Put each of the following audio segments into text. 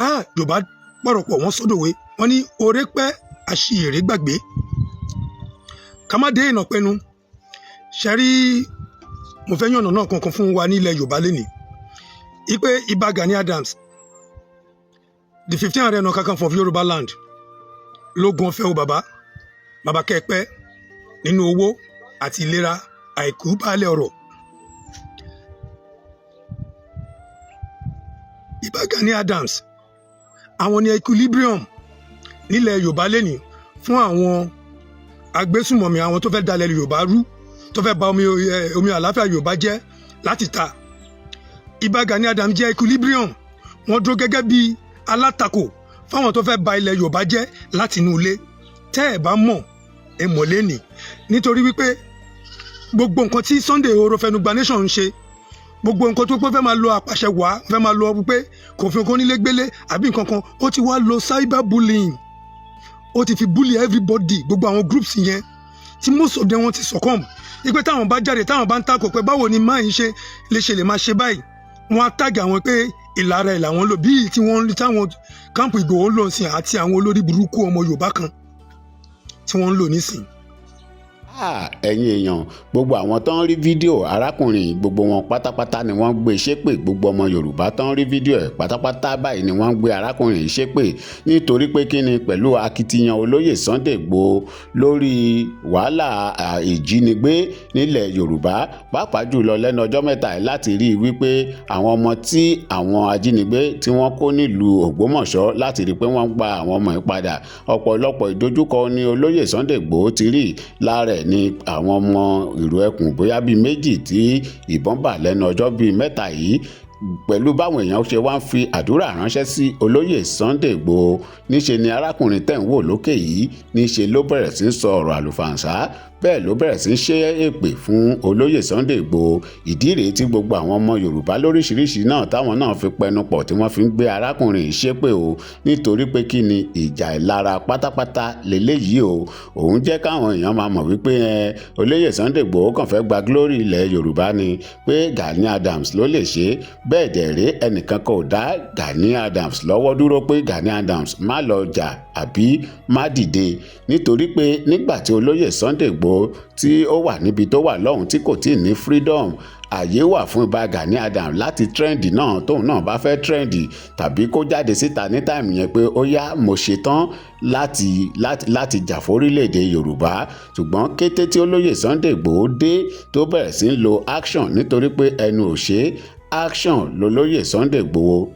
Ah, Yorùbá pọ̀rọ̀pọ̀, wọ́n sọ́dọ̀wé, wọ́n ní oore pẹ́, àṣìírè gbàgbé. Ká má dé ìnà pẹ́nu ṣe rí. Mo fẹ́ yànnà náà kankan fún wa ní ilẹ̀ Yorùbá lénìí ipe Ìbà Gani Adams, the 15 Ààrẹ Ọ̀nà Kakanfò of Yorùbá land, lógun ọ̀fẹ́ o. Bàbá, bàbá, kẹ́ẹ̀pẹ́ nínú owó àti ìlera, àìkú baálẹ̀ ọ̀rọ̀. Ìbà Gani Adams, àwọn ní equilibrium nílẹ̀ Yorùbá lénìí fún àwọn agbésùmọ̀mí, àwọn tó fẹ́ dalẹ̀ Yorùbá rú, tó fẹ́ bà omi àlàáfíà Yorùbá jẹ́ láti ta. Ìbà Gani Adams jẹ́ equilibrium. Wọ́n dúró gẹ́gẹ́ bí alátakò fáwọn tó fẹ́ bà ilẹ̀ Yorùbá jẹ́ láti inú ilé. Tẹ́ ẹ̀ bá mọ̀, ẹ mọ̀ lẹ́nìí, nítorí wípé gbogbo nǹkan tí Sunday Igboho Fẹnugba Nation ń ṣe, gbogbo nǹkan tó pé fẹ́ máa lo àpàṣẹ wá, fẹ́ máa lo pé kò fi nǹkan onílé gbélé àbí nǹkan kan, ó ti wá lo cyber bullying, ó ti fi bully everybody. Gbogbo àwọn groups yẹn tí most of them, wọ́n ti succumb ipe táwọn bá jáde, táwọn bá ń takò pé báwo ni máa ń ṣe lè ṣe lè máa ṣe báyìí, wọ́n á tag àwọn pé ìlara ẹ̀ làwọn lò, bíi tí wọ́n táwọn camp Ìgbòho ń lò sí àti àwọn olórí burúkú ọmọ Yorùbá kan tí wọ́n ń lò nísìn. Ẹ̀yin èèyàn, gbogbo àwọn tó ń rí fídíò arákùnrin, gbogbo wọn pátápátá ni wọ́n gbé ṣépè. Gbogbo ọmọ Yorùbá tó ń rí fídíò ẹ̀ pátápátá báyìí ni wọ́n gbé arákùnrin yìí ṣépè. Nítorí pé kí ni? Pẹ̀lú akitiyan olóyè Sunday Igboho lórí wàhálà ìjínigbé nílẹ̀ Yorùbá, pàápàá jùlọ lẹ́nu ọjọ́ mẹ́ta yìí, láti rí i wípé àwọn ọmọ tí àwọn ajínigbé tí wọ́n kó nílùú Ògbómọ̀ṣọ́, láti rí i pé wọ́n gba àwọn ọmọ yìí padà. Ọ̀pọ̀lọpọ̀ ìdojúkọ ni olóyè Sunday Igboho ti rí. Lára ẹ̀ ni àwọn ọmọ ìrù ẹkùn bóyá bíi méjì tí ìbọn bà lẹ́nu ọjọ́ bíi 3 yìí. Pẹ̀lú báwọn èèyàn ṣe wá ń fi àdúrà ránṣẹ́ sí olóyè Sunday Igboho, níṣe ni arákùnrin tẹ̀ ń wò lókè yìí, níṣe ló bẹ̀rẹ̀ sí ń sọ ọ̀rọ̀ àlùfàǹsá, bẹ́ẹ̀ ló bẹ̀rẹ̀ sí í ṣe èpè fún olóyè Sunday Igboho. Ìdí rèé tí gbogbo àwọn ọmọ Yorùbá lóríṣiríṣi náà, táwọn náà fi pẹnu pọ̀, tí wọ́n fi ń gbé arákùnrin yìí ṣépè o. Nítorí pé kí ni? Ìjà ìlara pátápátá lélẹ́yìí o. Òun jẹ́ káwọn èèyàn máa mọ̀ wípé ẹ olóyè Sunday Igboho kàn fẹ́ gba glory ilẹ̀ Yorùbá ni, pé Gani Adams ló lè ṣe bẹ́ẹ̀. Dẹ̀ rèé, ẹnìkan kò dá Gani Adams lọ́wọ́ dúró pé Gani Adams má lọ jà àbí má dìde, nítorí pé nígbà tí olóyè Sunday Igboho tí ó wà níbi tó wà lọ́hùn, tí kò tí ì ní freedom, àyè wà fún Ìbà Gani Adams láti trend náà. Tóun náà bá fẹ́ trend tàbí kó jáde síta ní time yẹn pé ó yá, mo ṣetán láti jà fórílẹ̀-èdè Yorùbá. Ṣùgbọ́n kété tí olóyè Sunday Igboho dé, tó bẹ̀rẹ̀ sí ń lo action, nítorí pé ẹnu ò ṣe é, action lolóyè Sunday Igboho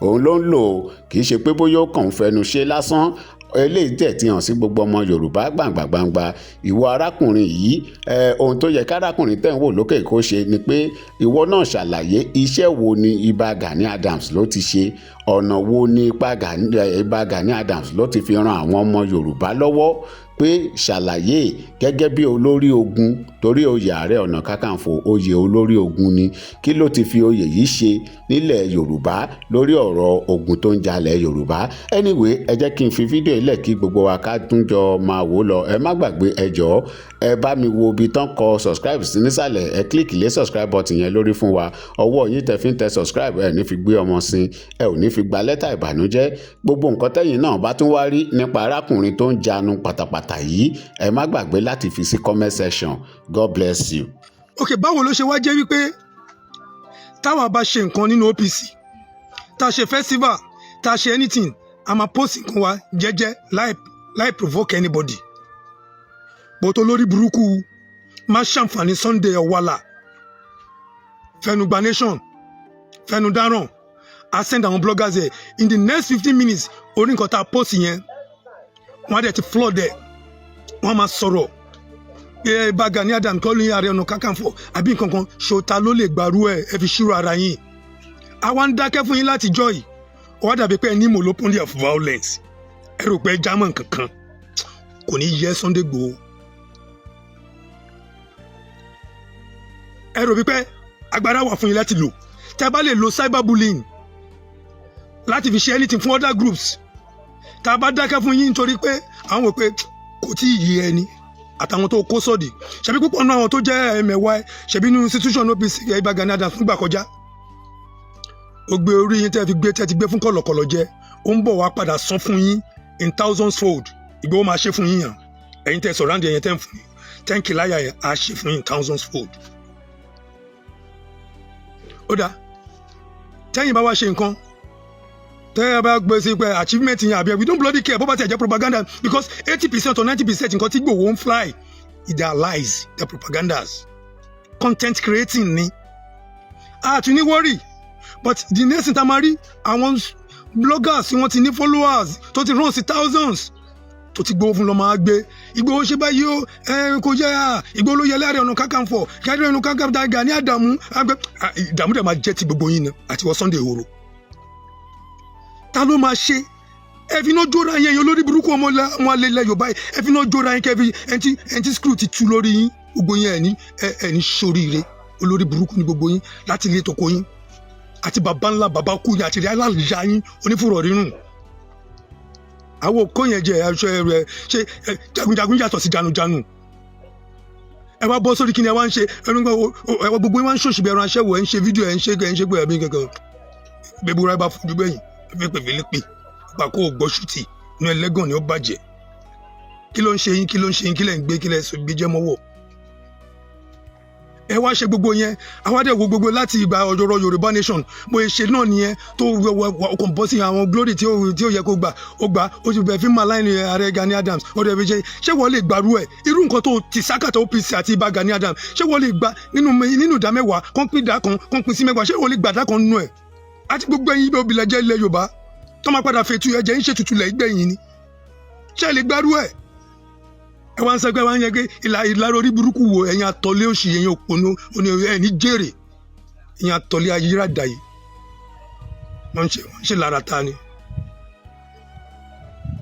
òun ló ń lò, kì í ṣe pé bóyá ó kàn ń fẹnu ṣe lásán. Eléyìí tẹ̀ ti hàn sí gbogbo ọmọ Yorùbá gbàǹgbàǹgbà. Ìwọ arákùnrin yìí ẹ, ohun tó yẹ kárákùnrin tẹ̀ ń wò lókè kó ṣe ni pé ìwọ náà ṣàlàyé iṣẹ́ wo ni Ìbà Gani Adams ló ti ṣe, ọ̀nà wo ni Ìbà Gani Adams ló ti fi ran àwọn ọmọ Yorùbá lọ́wọ́, pé ṣàlàyé gẹ́gẹ́ bí olórí ogun, torí oyè Ààrẹ Ọ̀nà Kakanfò, oyè olórí ogun ni. Kí ló ti fi oyè yìí ṣe nílẹ̀ Yorùbá lórí ọ̀rọ̀ ogun tó ń jalẹ̀ Yorùbá? Anyway, ẹ jẹ́ kí n fi fídíò ilẹ̀ kí gbogbo wa ká tún jọ máa wò lọ. Ẹ má gbàgbé, ẹ jọ̀ọ́, ẹ bá mi wo ibi tán kọ subscribe sí nísàlẹ̀, ẹ click lé subscribe button yẹn lórí fún wa. Ọwọ́ yín tẹ fi ń tẹ subscribe, ẹ ní fi gbé ọmọ sí, ẹ ò ní fi gba lẹ́tà ìbànújẹ́. Gbogbo nǹkan tẹ́yìn náà bá tún wá rí nípa arákùnrin tó ń janu pátápátá yìí, ẹ má gbàgbé láti fi sí comment section. God bless you. Ok, báwo ló ṣe wá jẹ́ wípé táwa bá ṣe nǹkan nínú OPC, tá a ṣe festival, tá a ṣe anything, a máa post nǹkan wa jẹ́jẹ́ láì provoke anybody, but olórí burúkú má ṣàǹfààní Sunday Ọ̀wàlà, Fẹnugba Nation, Fẹnudáràn, a send àwọn bloggers ẹ̀ in the next 15 minutes orí nǹkan tá a post yẹn, wọ́n á dẹ̀ ti flood ẹ̀, wọ́n á máa sọ̀rọ̀ pé Ìbà Gani Adams kọ́ ní Ààrẹ Ọ̀nà Kakanfò àbí nǹkan kan. Ṣòta ló lè gbàrú ẹ̀? Ẹ fi ṣírò ara yín. Àwa ń dákẹ́ fún yín láti jọ́ yìí, ó wá dàbí pé ẹ ní monopoly of violence. Ẹ rò pé ẹ jámọ́ nǹkan kan, kò ní yẹ Sunday Igboho. Ẹ rò wípé agbára wà fún yín láti lò. Tẹ́ bá lè lo cyberbullying láti fi ṣe anything fún other groups, tá a bá dákẹ́ fún yín nítorí pé àwọn wò pé kò tí ì yé ẹni àtàwọn tó kó sọ́ọ̀dì, ṣebí púpọ̀ nínú àwọn tó jẹ́ ẹ̀mẹ̀wá ẹ, ṣebí nínú institution OPC, Ìbà Gani Adams fúngbà kọjá. Ó gbé orí yín tẹ́ fi gbé, tẹ́ ti gbé fún kọ̀lọ̀kọ̀lọ̀ jẹ, ó ń bọ̀ wá padà san fún yín in thousands fold. Ìgbòho máa ṣe fún yín yàn. Ẹ̀yin tẹ́ sọ̀rọ̀ àǹdí, ẹ̀yin tẹ́ ń fún yín, tẹ́ ń kì láyà yẹn, á ṣe fún yín in thousands fold. Ó dáa, tẹ́yìn bá wá ṣe nǹkan, tẹ́ ẹ bá gbé sí pé achievement yẹn àbí, we don't bloody care bó bá tẹ̀ jẹ́ propaganda, because 80% or 90% nǹkan tí Ìgbòho ń fly, they are lies, they are propagandas, content creating ni. A tún ní worry, but the next thing tá a máa rí, àwọn bloggers tí wọ́n ti ní followers tó ti run sí thousands, tó ti gbowó fún lọ́, máa gbé Ìgbòho ṣe báyìí ó ẹ kò jẹ́ à Ìgbòho ló yẹ láàrin ọ̀nà kakanfò, Ààrẹ Ọ̀nà Kakanfò Gani Àdàmú. Ìdààmú dẹ̀ máa jẹ́ ti gbogbo yín ni àti wọ́n Sunday Igboho. Ta ló máa ṣe? Ẹ fi iná jóra yẹn, yẹn olórí burúkú ọmọ ọmọ alẹ́ ilẹ̀ Yorùbá yìí, ẹ fi iná jóra yẹn, kẹfì ẹntì screw ti tú lórí yín. Gbogbo yín, ẹ ní ẹ ní sóríire. Olórí burúkú ni gbogbo yín láti ilé toko yín àti baba ńlá baba kú yín àti aláya yín, onífúrọ̀ rírùn. Àwọn òkó yẹn jẹ aṣọ ẹrù ẹ ṣe jagunjagun yàtọ̀ sí janujanu. Ẹ wá bọ́ sórí kí ni ẹ wá ń ṣe ẹnu ẹ wá, gbogbo yín wá ń ṣòṣì bí ẹran aṣẹ́wó. Ẹ ń ṣe fídíò, ẹ ń ṣe, ẹ ń ṣe pé ẹbí kankan gbẹbúra bá fojú gbẹ̀yìn fífẹ́ pèfé gbà kó o gbọ́ ṣùtì inú ẹlẹ́gàn ni ó bàjẹ́. Kí ló ń ṣe yín? Kí ló ń ṣe yín? Kí lẹ̀ ń gbé? Kí lẹ̀ sọ gbé jẹ́ mọ́wọ́? Ẹ wá ṣe gbogbo yẹn, àwa dẹ̀ wo gbogbo láti ìgbà ọ̀rọ̀ Yorùbá nation. Bó ṣe náà nìyẹn tó ọkàn bọ́ sí àwọn glory tí ó yẹ kó gbà, ó gbà, ó ti bẹ̀ fí máa láìní ààrẹ Gani Adams. Ó dẹ̀ fi ṣe, ṣé wọ́n lè gbàrú ẹ̀? Irú nǹkan tó ti sákàtà OPC àti Ìbà Gani Adams, ṣé wọ́n lè gbà nínú ìdá 10, kán pín ìdá kan, kán pín sí 10, ṣé wọ́n lè gbà ìdá kan nínú ẹ̀? Àti gbogbo ẹ̀yin ibi òbílẹ̀ jẹ́ ilẹ̀ Yorùbá tó máa padà fètú ẹ̀jẹ̀ ń ṣètùtù lẹ̀ gbẹ̀yìn ni, ṣé lè gbàrú ẹ̀? Ẹ wá ń sọ pé wá ń yẹ pé ìlà ìlàrọ̀ orí burúkú wo. Ẹ̀yin àtọ̀lé òṣì, ẹ̀yin òpònú òní, ẹ̀ ní jèrè. Ẹ̀yin àtọ̀lé ayírádà yìí, wọ́n ń ṣe lára ta ni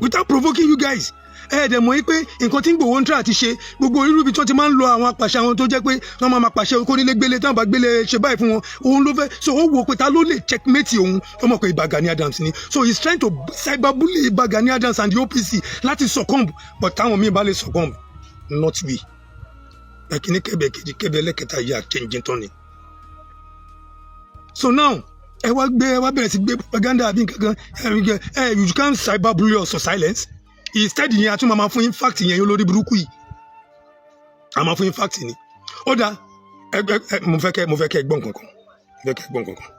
without provoking you guys. Ẹ ẹ̀ dẹ̀ mọ̀ yín pé nǹkan tí ń Gbòho ń tà àti ṣe gbogbo irú ibi tí wọ́n ti máa ń lo àwọn apàṣẹ, àwọn tó jẹ́ pé wọ́n máa máa pàṣẹ kónílé gbélé, tí wọ́n bá gbélé ṣe báyìí fún wọn, òun ló fẹ́. So ó wò pé ta ló lè checkmate òun? Ó mọ̀ pé Ìbà Gani Adams ni. So he is trying to cyberbully Ìbà Gani Adams and the OPC láti succumb, but táwọn míì bá lè succumb, not we. Ẹ̀kíní kẹ́bẹ̀, kejì kẹ́bẹ̀, ẹlẹ́kẹta yìí àchẹ́ǹjẹ́ tán ni. So now ẹ wá gbé, ẹ wá bẹ̀rẹ̀ sí gbé propaganda àbí nǹkan kan. Ẹ you can cyberbully us for silence. Instead yẹn, a tún máa fún yín fact yẹn. Yín olórí burúkú yìí, a máa fún yín fact ni. Ó dáa, ẹ ẹ mo fẹ́ kẹ́ gbọ́ nǹkan kan, mo fẹ́ kẹ́ gbọ́ nǹkan kan.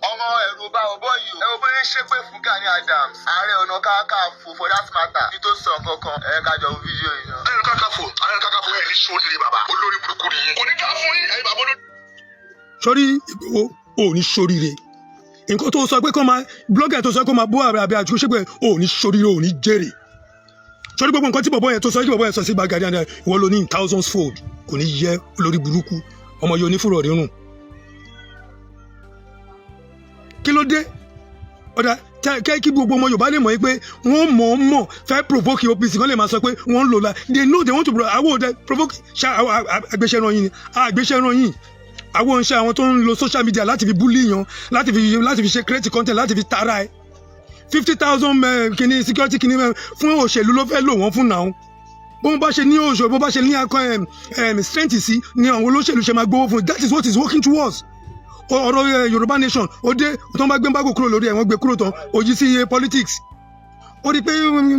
Ọmọ, ẹ̀rù bá ọbọ̀ yìí o. Ẹ wo bóyá ṣépè fún Gani Adams, Ààrẹ Ọ̀nà Kakanfò, for that matter, kí tó sọ kankan, ẹ ká jọ wo fídíò yìí náà. Ààrẹ Ọ̀nà Kakanfò, Ààrẹ Ọ̀nà Kakanfò, ẹ̀ ní sóríire. Bàbá olórí burúkú nìyí, kò ní ká fún yín, ẹ̀yin bàbá olórí. Sórí Ìgbòho, ò ní sóríire. Nǹkan tó sọ pé kó máa blogger, tó sọ pé kó máa bó ààrẹ àbí àti ṣé pé ò ní sóríire, ò ní jèrè. Sórí gbogbo nǹkan tí bọ̀bọ̀ yẹn tó sọ, kí bọ̀bọ̀ yẹn sọ sí Ìbà Gani Adams, ìwọ ló ní in thousands fold. Kò ní yẹ, olórí burúkú ọmọ yìí, onífúrọ̀ rírùn. Kí ló dé? Ọ̀dà kẹ́ kí gbogbo ọmọ Yorùbá lè mọ̀ yín pé wọ́n mọ̀ ọ́n mọ̀ fẹ́ provoke OPC, kan lè máa sọ pé wọ́n ń lò la. They know they want to àwọn òde provoke ṣá. Àgbéṣẹ́ ràn yín ni àgbéṣẹ́ ràn yín. Àwọn ń ṣe àwọn tó ń lo social media láti fi bully yan, láti fi ṣe create content, láti fi tara ẹ. 50,000 kìíní security kìíní fún òṣèlú ló fẹ́ lò wọ́n fún náà. Bó bá ṣe ní òṣèlú, bó bá ṣe ní akọ strength sí ni àwọn olóṣèlú ṣe máa gbowó fún. That is what is working towards ọ̀rọ̀ Yorùbá nation. Ó dé tó ń bá gbé embargo kúrò lórí ẹ̀, wọ́n gbé kúrò tán, ó yí sí politics. Ó rí i pé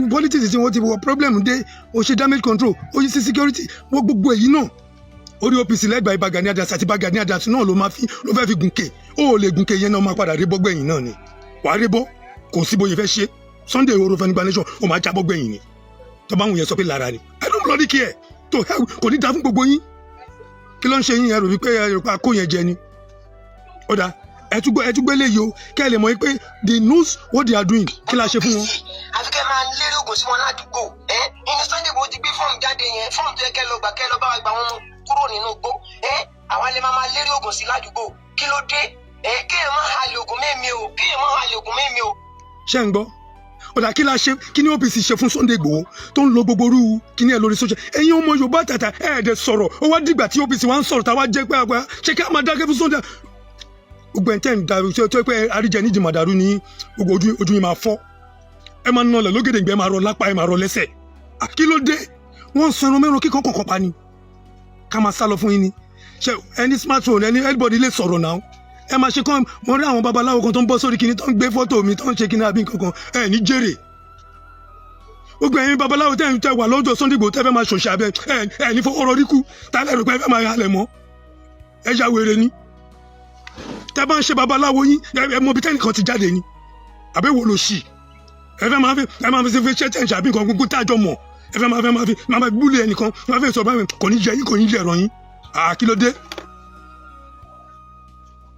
politics tí wọ́n ti wọ problem dé, ó ṣe damage control, ó yí sí security. Wọ́n gbogbo èyí náà orí OPC lẹ́gbàá Ìbà Gani Adams àti Ìbà Gani Adams náà ló máa fi ló fẹ́ fi gùnkè. Ó lè gùnkè yẹn náà, máa padà rí bọ́gbẹ̀yìn náà ni. Wàá rí bọ́, kò sí bóyá fẹ́ ṣe. Sunday Igboho fẹ́ nation, ó máa jábọ́ gbẹ̀yìn ni. Tó bá wùn yẹn sọ pé lára ni, I don't bloody care. To hell, kò ní dá fún gbogbo yín. Kí ló ń ṣe yín? Ẹ rò wípé ẹ rò pé akó yẹn jẹ ni. Ó dáa, ẹ tún gbé léyìí o, kẹ́ ẹ lè mọ̀ pé they knows what they are doing. Kí la ṣe fún wọn? Àfi kẹ́ máa lérí oògùn sí wọn ládùúgbò ẹ. Inú Sunday Igboho ti gbé fọ́ọ̀mù jáde yẹn, fọ́ọ̀mù tó yẹ kẹ́ lọ gbà, kẹ́ lọ bá wa gbà wọn mú kúrò nínú igbó ẹ. Àwa lè máa lérí oògùn sí ládùúgbò. Kí ló dé ẹ? Kéèyàn má halẹ̀ oògùn mẹ́mi o, kéèyàn má halẹ̀ oògùn mẹ́mi o. Ṣé ń gbọ́? Ó dà, kí la ṣe? Kí ni OPC ṣe fún Sunday Igboho tó ń lo gbogbo orú kí ni ẹ lórí social? Ẹ̀yin ọmọ Yorùbá tàtà, ẹ̀ ẹ̀ dẹ̀ sọ̀rọ̀. Ó wá dìgbà tí OPC wá ń sọ̀rọ̀, táwa jẹ́ pé àgbà ṣé kí a máa dákẹ́ fún Sunday? Gbogbo ẹ̀ tẹ́ ń darú tó pé àríjẹ nídìí màdàrú ní gbogbo ojú, ojú yìí máa fọ́. Ẹ máa nọlẹ̀ lógèdè ìgbẹ́, máa rọ lápá, ẹ máa rọ lẹ́sẹ̀. Kí ló dé? Wọ́n ń sanran mẹ́ran kíkan kọ̀ọ̀kan pa ni, ká máa sá lọ fún yín ni. Ṣe ẹni smartphone, ẹni anybody lè sọ̀rọ̀ náà. Ẹ máa ṣe kán. Mo rí àwọn babaláwo kan tó ń bọ́ sórí kinní, tó ń gbé fọ́tò mi, tó ń ṣe kinní àbí nǹkan kan. Ẹ ní jèrè. Gbogbo ẹ̀yin babaláwo tẹ́ ń tẹ́ wà lọ́dọ̀ Sunday Igboho, tẹ́ fẹ́ máa ṣòṣì abẹ, ẹ ní fọwọ́rọ́ rí kú. Tá lẹ́rù pé ẹ fẹ́ máa halẹ̀ mọ́? Ẹ ya wèrè ni. Tẹ́ bá ń ṣe babaláwo yín, ẹ mọ ibi tẹ́nìkan ti jáde ni àbẹ́wò ló ṣì. Ẹ fẹ́ máa fi, ẹ máa fi ṣe fi ṣe tẹ̀ ń ṣàbí nǹkan gbogbo tájọ mọ̀. Ẹ fẹ́ máa fi búlẹ̀ ẹnìkan, máa fi sọ báyìí. Kò ní jẹ yín, kò ní jẹ ẹ̀rọ yín. Kí ló dé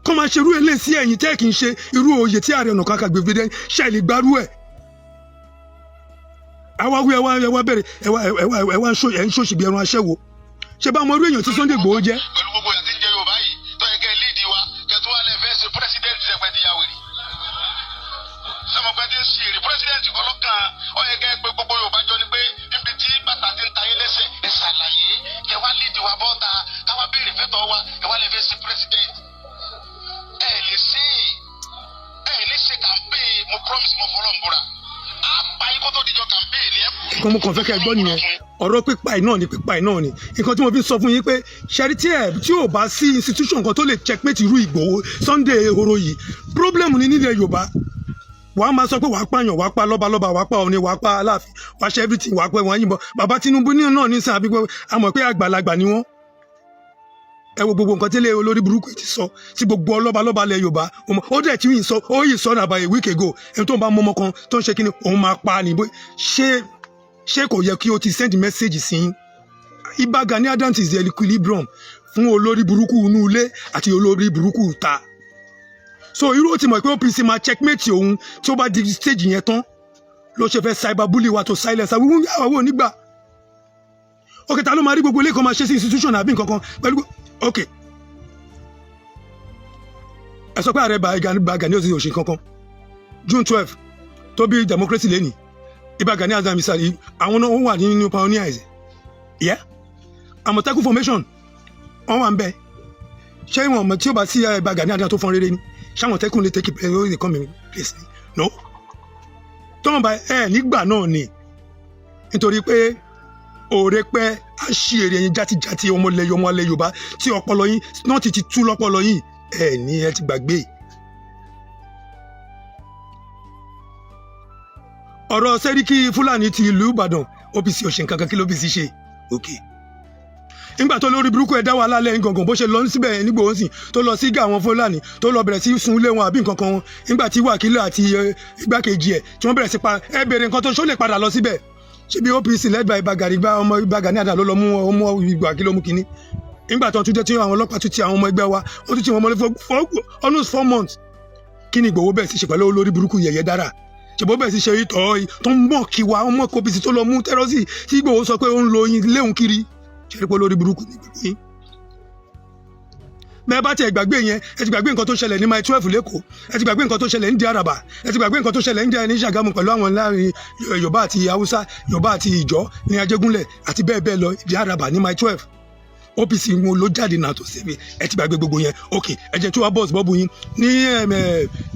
kọ́ máa ṣerú eléyìí sí ẹ̀yìn tẹ́ kì í ṣe irú oyè tí Ààrẹ Ọ̀nà Kakanfò gbé dé? Ṣe lè gbárù ẹ̀? Àwa wí, ẹ wá bẹ̀rẹ̀, ẹ wá ẹ ń ṣòṣì bí ẹran aṣẹ́wó. Ṣé bá mọ irú èèyàn tí Sunday Igboho jẹ́? Pẹ̀lú gbogbo ìyà tí ń jẹ Yorùbá yìí, tó yẹ kẹ́ lead wa, kẹ́ tó wà lẹ́ fẹ́ ṣe president, sẹ́pẹ́ ti ya wèrè, sẹ́mọ̀pẹ́ ti ń ṣe èrè president kọlọ́kàn. Ó yẹ kẹ́ pé gbogbo Yorùbá jọ ni pé níbi tí bàtà ti ń ta yín lẹ́sẹ̀, ẹ ṣàlàyé, kẹ́ wá lead wa bọ́ta, káwá béèrè fẹ́tọ̀ wa. Ẹ wá lẹ́ fẹ́ ṣe president, ẹ lè ṣe, ẹ lè ṣe campaign. Mo promise, mo fọlọ́ ń búra, á pa yín kó tó dijọ́ campaign ni ẹ kú. Nǹkan mo kàn fẹ́ kẹ́ ẹ gbọ́ nìyẹn. Ọ̀rọ̀ pípa ẹ̀ náà ni, pípa ẹ̀ náà ni nǹkan tí mo fi sọ fún yín pé ṣẹ́rí tí ẹ̀ tí ò bá sí institution kan tó lè checkmate irú Ìgbòho Sunday Ehoro yìí, problem ni nílẹ̀ Yorùbá. Wàá máa sọ pé wàá pààyàn, wàá pa lọ́balọ́ba, wàá pa Ọọ̀ni, wàá pa Aláàfin, wàá ṣe everything, wàá pẹ́ wọ́n yìnbọn bàbá Tinubu ní náà ní sàn, àbí pé a mọ̀ pé àgbàlagbà ni wọ́n. Ẹ wo gbogbo nǹkan tí ilé olórí burúkú ti sọ sí gbogbo ọlọ́balọ́ba ilẹ̀ Yorùbá. Ó dẹ̀ tí yìí sọ, ó yìí sọ ní about a week ago, ẹni tó ń bá mọ́mọ́ kan tó ń ṣe kíni, òun máa pa á ní. Ṣé kò yẹ kí o ti send message sí yín? Ìbà Gani Adams is the equilibrium fún olórí burúkú inú ilé àti olórí burúkú ta. So irú ó ti mọ̀ pé OPC máa checkmate òun tí ó bá di stage yẹn tán, ló ṣe fẹ́ cyberbully wa to silence àwọn àwọn onígbà. Ok, ta ló máa rí gbogbo ilé kan máa ṣe sí institution àbí nǹkan kan pẹ̀lú? Ok, ẹ sọ pé ààrẹ bá Gani ó sì òṣì kankan. June 12 tó bí democracy lẹ́nìí, Ìbà Gani Adams àwọn náà wọ́n wà nínú pioneers, yeah, Àmọ̀tẹ́kùn formation, wọ́n wà ń bẹ. Ṣé ìwọ̀n ọmọ tí ó bá sí Ìbà Gani Adams tó fọ́n rere ni, ṣé Àmọ̀tẹ́kùn lè take it, lè come in place ni? No, tọ́wọ́n bá ẹ nígbà náà ni, nítorí pé òòrè pẹ́ á ṣí èrè ẹ̀yin játijáti ọmọ ilẹ̀ Yorùbá tí ọpọlọ yín náà ti tú lọ́pọlọ yín. Ẹ ní ẹ ti gbàgbé ọ̀rọ̀ sẹ́ríkì Fúlàní ti ìlú Ìbàdàn. OPC ò ṣe nǹkan kan. Kí ló OPC ṣe? Ok, nígbà tó lórí burúkú ẹ̀ dá wàhálà lẹ́yìn gangan, bó ṣe lọ síbẹ̀ nígbò ó sìn tó lọ sí gà àwọn Fúlàní, tó lọ bẹ̀rẹ̀ sí sun ilé wọn àbí nǹkan kan wọn, nígbà tí wákìlì àti igbákejì ẹ̀ tí wọ́n bẹ̀rẹ̀ sí pa, ẹ bèrè nǹkan tó ṣó lè padà lọ síbẹ̀. Ṣé bí OPC led by Ìbà Gani, gba ọmọ Ìbà Gani Adams ló lọ mú ọmọ ìgbà kí ló mú kínní. Nígbà tó tún dé, tí àwọn ọlọ́pàá tún ti àwọn ọmọ ẹgbẹ́ wa, wọ́n tún ti wọn mọ́lé for almost 4 months. Kí ni Ìgbòho bẹ́ẹ̀ sì ṣe pẹ̀lú olórí burúkú yẹ̀yẹ́ dára? Ṣèbó bẹ́ẹ̀ sì ṣe ìtọ́ tó ń mọ̀ kí wa ọmọ OPC tó lọ mú terrorist tí Ìgbòho sọ pé ó ń lo oyin léhùn kiri? Ṣe é pé olórí burúkú ní gbogbo yín? Bẹ́ẹ̀ bá tiẹ̀ gbàgbé yẹn, ẹ ti gbàgbé nǹkan tó ṣẹlẹ̀ ní Mile 12 lẹ́kọ̀ọ́, ẹ ti gbàgbé nǹkan tó ṣẹlẹ̀ ní Ìdí Àràbà, ẹ ti gbàgbé nǹkan tó ṣẹlẹ̀ ní Ṣàgámù pẹ̀lú àwọn láàrin Yorùbá àti Haúsá, Yorùbá àti Ìjọ ní Ajégúnlẹ̀ àti bẹ́ẹ̀ bẹ́ẹ̀ lọ, Ìdí Àràbà ní Mile 12. OPC wọn ló jáde náà tó ṣe. Ẹ ti gbàgbé gbogbo yẹn. Ok, ẹ jẹ́ tí wàá bọ́ọ̀sì bọ́ọ̀bù yín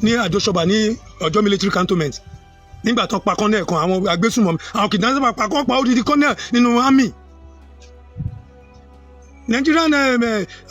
ní Àjọṣọba ní Ọjọ́ military cantonment, nígbà tó pa colonel kan, àwọn agbésùnmọ̀mí, àwọn kìdánsábà pa kọ́ pa odidi colonel nínú army Nigerian.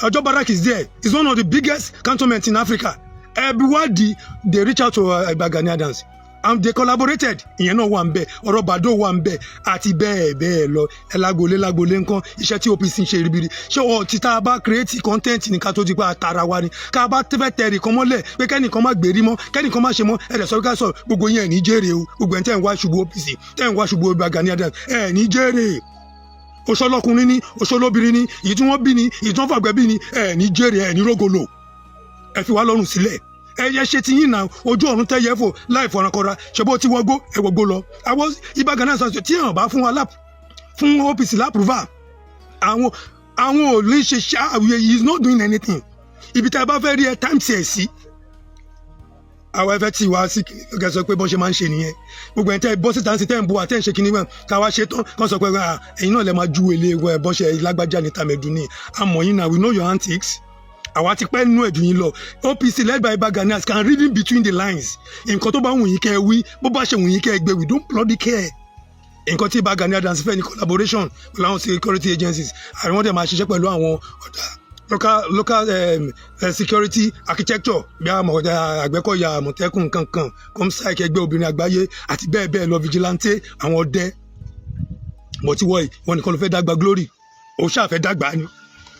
Ojo Barrack is there. It's one of the biggest cantonment in Africa. Everybody, they reach out to Ìbà Gani Adams and they collaborated. Ìyẹn náà wà ń bẹ, ọ̀rọ̀ Bàdó wà ń bẹ àti bẹ́ẹ̀ bẹ́ẹ̀ lọ. Ẹ lágbolé lágbolé nǹkan iṣẹ́ tí OPC ń ṣe ribiri. Ṣé ọ ti tá a bá create content ní ká tó di pé àtàrà wa ni ká bá fẹ́ tẹ ẹnìkan mọ́lẹ̀ pé kẹ́nìkan má gbèrí mọ́, kẹ́nìkan má ṣe mọ́? Ẹ dẹ̀ sọ pé ká sọ gbogbo yẹn ní jèrè o. Gbogbo ẹ̀ tẹ́ ń wá ṣubú OPC, tẹ́ ń wá ṣubú Ìbà Gani Adams, ẹ̀ ní jèrè. Oṣọlọkùnrin ní, oṣọlóbìnrin ní, èyí tí wọ́n bí ní, èyí tí wọ́n fàgbẹ́ bí ní, ẹ̀ ní jèrè, ẹ̀ ní rógolo. Ẹ fi wá lọ́rùn sílẹ̀. Ẹ yẹ ṣe ti yín náà. Ojú ọ̀run tẹ́ yẹ fò láì fọ̀rànkọ́ra. Ṣe bó ti wọgbó, ẹ wọgbó lọ. Àwọn Ìbà Gani Adams tí hàn bá fún wa lap fún OPC l'approval, àwọn ò ní ṣe ṣá. He is not doing anything. Ibi tá a bá fẹ́ rí ẹ times ẹ̀ sí, àwọn ẹfẹ tí wá sí kẹ sọ pé bọ́n ṣe máa ń ṣe nìyẹn. Gbogbo ẹ̀ tẹ́ bọ́ síta ń ṣe, tẹ́ ń bu àtẹ́ ń ṣe kínní wọn, ká wá ṣe tán, kán sọ pé ẹ̀yin náà lè máa ju èlé ẹ̀ bọ́n ṣe lágbájá ní tàmẹ̀dù ní àmọ́ yín náà. We know your antics. Àwa ti pẹ́ nínú ẹ̀dùn yín lọ. OPC led by Ìbà Gani Adams can read in between the lines. Nǹkan tó bá wù yín kẹ́ ẹ wí, bó bá ṣe wù yín kẹ́ ẹ gbé, we don't bloody care. Nǹkan tí Ìbà Gani Adams fẹ́ ní collaboration pẹ̀lú àwọn security agencies. Àwọn dẹ̀ máa ṣiṣẹ́ pẹ̀lú àwọn ọ̀dà Local security architecture bí Àgbẹ̀kọ̀yà, Àmọ̀tẹ́kùn kankan, COMSIKE, ẹgbẹ́ obìnrin àgbáyé àti bẹ́ẹ̀ bẹ́ẹ̀ lọ, vigilante, àwọn ọdẹ. Bọ̀ tí wọ́n yìí, wọ́n nìkan ló fẹ́ dàgbà glory, ó ṣàfẹ́ dàgbà ni